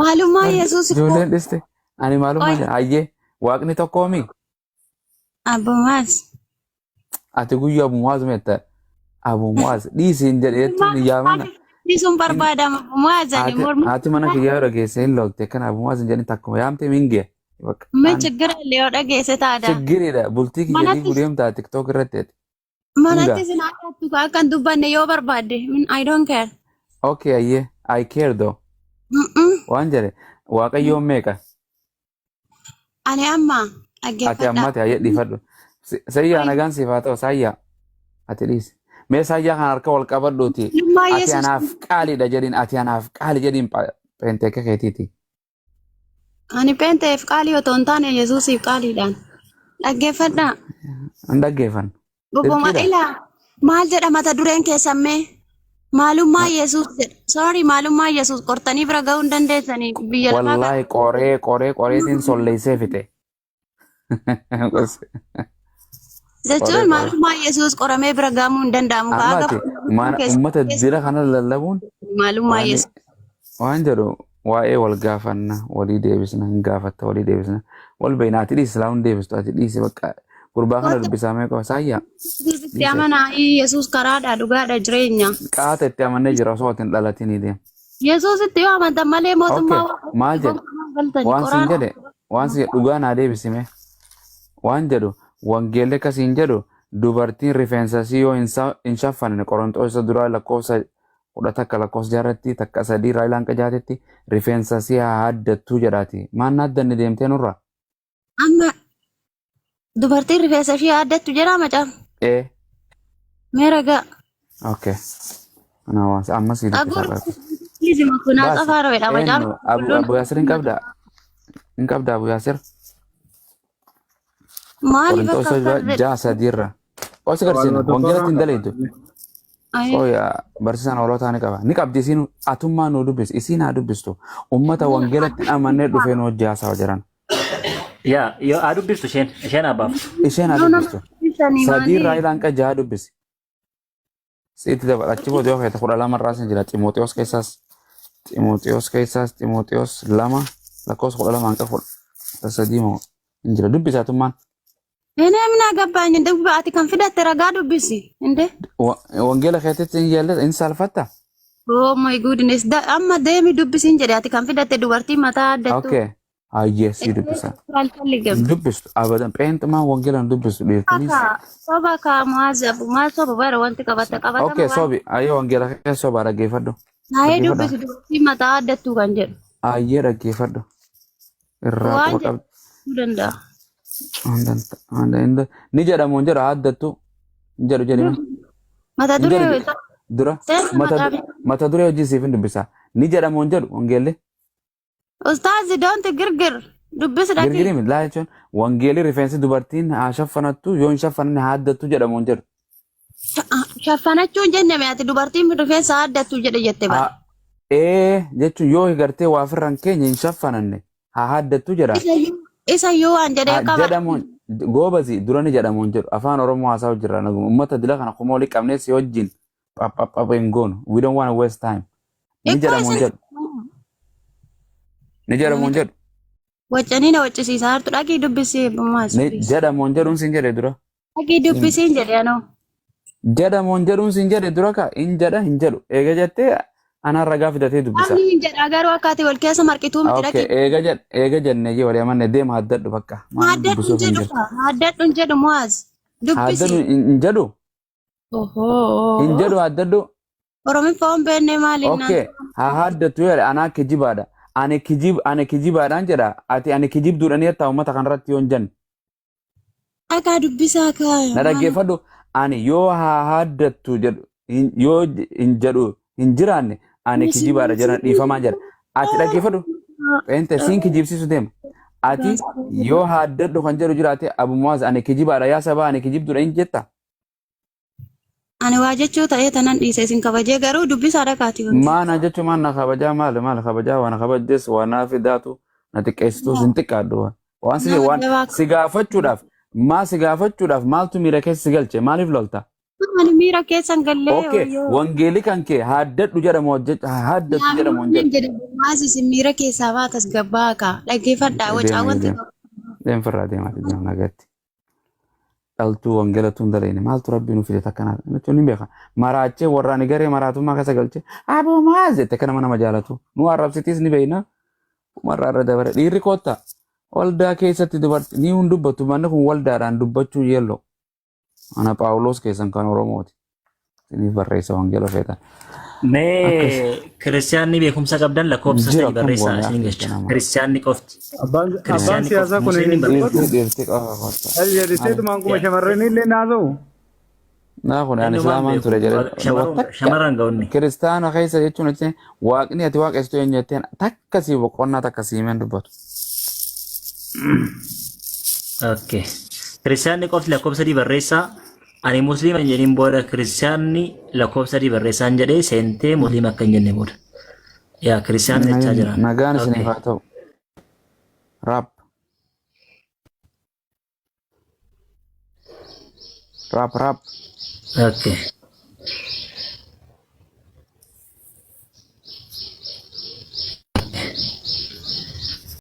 Maalummaa Yesuus immoo Ijoolleen dhiste. Ani maalummaa Oi. jedha. Hayyee waaqni tokkoomi. Abbo Maas. Ati guyyaa Abu Muwaaz meetta. Abu Muwaaz dhiisi hin jedhe jettuun hin yaamana. Dhiisuun barbaadama Abu Muwaaz ani Haati morma. haati mana kiyyaa yoo dhageesse hin lolte kana Abu Muwaaz hin jedhin takkuma yaamte minge. Bakka Mee aan chiggir illee yoo dhageesse taada. chiggiriidha bultii kiyya Manatti diiguu deemtaa tiktook irratti ati. manatti Hingaa. isin haasa'attu akka hin dubbanne yoo barbaadde. I don't care. Okay ayyee I care though. Mm-mm. Waan jedhe waaqayyoon meeqa? Ani amma Ati dhaggeeffadha. ammati hayyee dhiifadhu. Sayyaa nagaan siif haa ta'u saayyaa. Ati dhiisi. Mee saayyaa kan harka wal qabadhuuti. Maalummaa Ati Yesuus anaaf qaaliidha jedhiin ati anaaf qaali jedhiin peenteeka keetiiti. Ani peenteef qaalii otoo hin taane Yesuusiif qaaliidhaan. Dhaggeeffadhaa. Hin dhaggeeffannu. Obbo Dirqiidha. Ilaa maal jedha mata dureen keessan mee? Maalummaa Yesuus jedha. Sorry maalummaa Yesuus qortanii bira ga'uu hin dandeessanii biyya lafaa kana. Wallaahi qoree qoree qoreetiin solleessee fixe. Qoree Jechuun qoree. maalummaa Yesuus qoramee bira ga'amuu hin danda'amu. Amma Ka'aa ati gafa mana keessa uummata dira kana lallabuun maalummaa waan Yesuus. waan jedhu waa'ee wal gaafanna walii deebisna hin gaafatta walii deebisna wal beekna ati dhiisi silaa hin deebistu ati dhiisi bakka gurbaa kana dubbisaa mee qofa saayyaa Yesuusitti dhiisi ati amanaa Yesuus karaadha dhugaadha jireenya. qaata itti amannee jira osoo ati hin dhalatinii deem. Yesuusitti yoo amantan malee Okay mootummaa Waaqayyootti maal jedhe gonkumaa hin galtani. waan siin Qoraan jedhe Waan si dhugaa naa deebisime. Waan jedhu wangeelli akkasiin jedhu dubartiin rifeensa isii yoo hin shaffanne Qorontoos isa duraa lakkoofsa 11 lakkoofsa jaarratti takka sadii irraa ilaan qajaatetti rifeensa isii haa haaddattuu jedhaati. Maan haaddanne deemtee nurraa? Amma dubartiin rifeensa ishee haaddattu jedhaa macaa. Ee. Mee ragaa. Okay. Ana waan amma sii dubbisaa Agur. qabu. Lizima kunaa Baasi. xafaa ro'edha macaa. Eenyu Abu Yaasir hin qabdaa? Hin qabdaa Abu Yaasir? Maaliif Qorintoos akka isa duraa akkas ja'a sadiirra. Qosi garsiina. Wangeelatti hin daleetu. jedhu? Qoya barsiisaan hoolotaa ni qaba. Ni qabdi isiin atummaa nu dubbis. Isiin haa dubbistu. Ummata wangeelatti hin amannee dhufee nu hojii haasawa jiran. Yaa yoo haa dubbistu isheen haa baaftu. Isheen haa Yoo nama dubbistu. dubbisanii Sadiirraa maali? ilaan qaja haa dubbisi. Sitti dabala. Achi booda yoo feete 12 irraa sin jira. Ximooxiyoos keessaas Ximooxiyoos keessaas Ximooxiyoos 2 lakkoofsa 12 hanga 13 moo hin jira. Dubbisi atummaan. Ene mina gabbaany dubba ati kan fidatte ragaa dubbisi. Inde? Wangeela keetitti hin yeelle hin saalfatta? Oh my goodness. Amma deemi dubbisiin jedhe ati kan fidatte dubartii mataa addattu. Okay. Hayyee sii dubbisa. Alfalligam. Hin dubbistu abadan pheenxumaa wangeela hin dubbistu dhiirtinis. Soba soba kaa mu'aazab maal soba bara wanti qabata qabatama Okay waan. sobi ayyee wangeela kee sobaa dhaggeeffadhu. Naayee Dhaggeeffadha. dubbisu dubartii mataa addattu kan jedhu. Ayyee dhaggeeffadhu. Irraa Waan quba qabdi. jedhu danda'a. Ni jedhamu hin jedhu haaddattu hin jedhu jedhime. Mata Hin jedhu duree jedhi. Dura seensa mata macaafa. mata duree hojii siif hin dubbisa. Ni jedhamu hin jedhu wangeelli. Ustaazi don't girgir dubbisi dhaqi. Girgirii miti laa jechuun wangeelli rifeensi dubartiin haa shaffanattu yoo hin shaffanne haaddattu jedhamu hin jedhu. Shaffanachuun jenne ati dubartiin rifeensa haaddattu jedhe jette bara. Ee jechuun yoo gartee waa ofirra hin keenye hin shaffananne haa haaddattu jedha. Isayyuu waan jedhee Haa qaba. jedhamu goobazi dura ni jedhamu hin jedhu afaan Oromoo haasa'u jirra naguma uummata dila kana kuma olii qabnee si wajjin phaphaphapha hin goonu we don't want to waste time. Ni Ikkoo jedhamu hin isin jedhu. Ni jedhamu hin jedhu. waccanii na waccisiisaa jirtu dhaqii dubbisi maas. Ni jedhamu hin jedhuun siin jedhe dura. Dhaqii dubbisiin jedhe anoo. Jedhamu hin jedhuun siin jedhe dura ka hin jedha hin jedhu. Eega jettee anaan ragaa fidatee dubbisa. Namni hin jedha garuu akka ati wal keessa marqituu miti Okay, dhaqii. eega jenne jee walii amanne deema haddadhu bakka. Maal Haddadhu hin dubbisuuf hin jedhu jiru. kaa haddadhu hin jedhu mu'aaz. Dubbisi. Haddadhu hin jedhu. Ohoo. Hin jedhu haddadhu. Oromiffaa hin beekne maaliin naan. Okay, haa haddatu jedha anaa kijibaadha. Ani kijibaadhaan jedha ati ani kijibduudhaan jettaa uummata kanarratti yoo hin jenne. Dhagaa dubbisaa kaa. Na dhaggeeffadhu ani yoo haa haaddattu jedhu yoo hin jedhu hin jiraanne ani kijibaadha jedhan dhiifamaa jedha. Ati dhaggeeffadhu pheente siin kijibsiisu deema. Ati yoo haaddadhu kan jedhu jiraate Abu Muwaaz ani kijibaadha yaa sabaa ani kijibduudha hin jetta. Ani waa jechuu ta'ee tanan dhiise isin kabajee garuu dubbisaa dhaqaati wanti. Maana jechuun maal na kabajaa maali maal kabajaa waan kabajjes waan naa fidaatu na xiqqeessitus hin xiqqaadhu. Waan si Nama waan jabaa si gaafachuudhaaf maa si gaafachuudhaaf maaltu miira keessa si galche maaliif lolta? Ani miira keessan gallee Okay wayyoo. wangeelli kan kee haaddadhu jedhamu hojjecha haaddatu jedhamu hin Naan jedhu. jedhe maas isin miira keessaa baatas gabbaa kaa dhaggeeffadhaa wacaa Deema wanti deema deema firraa deemaati deema nagatti. Dhaltuu wangeelatu hin daleene maaltu rabbii nu fide takkanaa jechuun hin beeka. Maraachee warraani garee maraatummaa keessa galchee aboo maal jette akka nama nama jaalatu nu arrabsitiis ni beekna. Umarraa irra dabare dhiirri kootta waldaa keessatti dubarti ni hin dubbatu manni kun waldaadhaan dubbachuu yeelloo. Ana Phaawulos keessan kan Oromooti. Isiniif barreessa wangeela feetan. Akkas Mee kiristiyaanni beekumsa qabdan lakkoofsa jira sadii akkam barreessaa goone isiniin yaa jecha. nama. Kiristiyaanni qofti. Abbaan Kiristiyaanni qofti siyaasaa kun musliimni hin hin dubbatu. barreessu. Dhiirti dhiirti qofa kootta. Maali? Jedhiseetumaan kuma shamarranii illee naasa'u. Naa kun ani Inni waan islaamaan beeku ture jedhe shamarran shamarran ga'oonni. Kiristaana keessa jechuun jechuun waaqni ati waaqessitu eenyu jetteen takka sii boqonnaa takka sii himeen dubbatu. Okay. Kiristiyaanni qofti lakkoofsa sadii barreessaa. Ani musliima hin jedhin booda kiristiyaanni lakkoofsa sadii barreessaan jedhee seentee musliima akka hin jenne booda. Yaa kiristiyaanni jechaa jiran. Nagaan Okay. isiniif haa ta'u. Raap. Raap raap. Okay.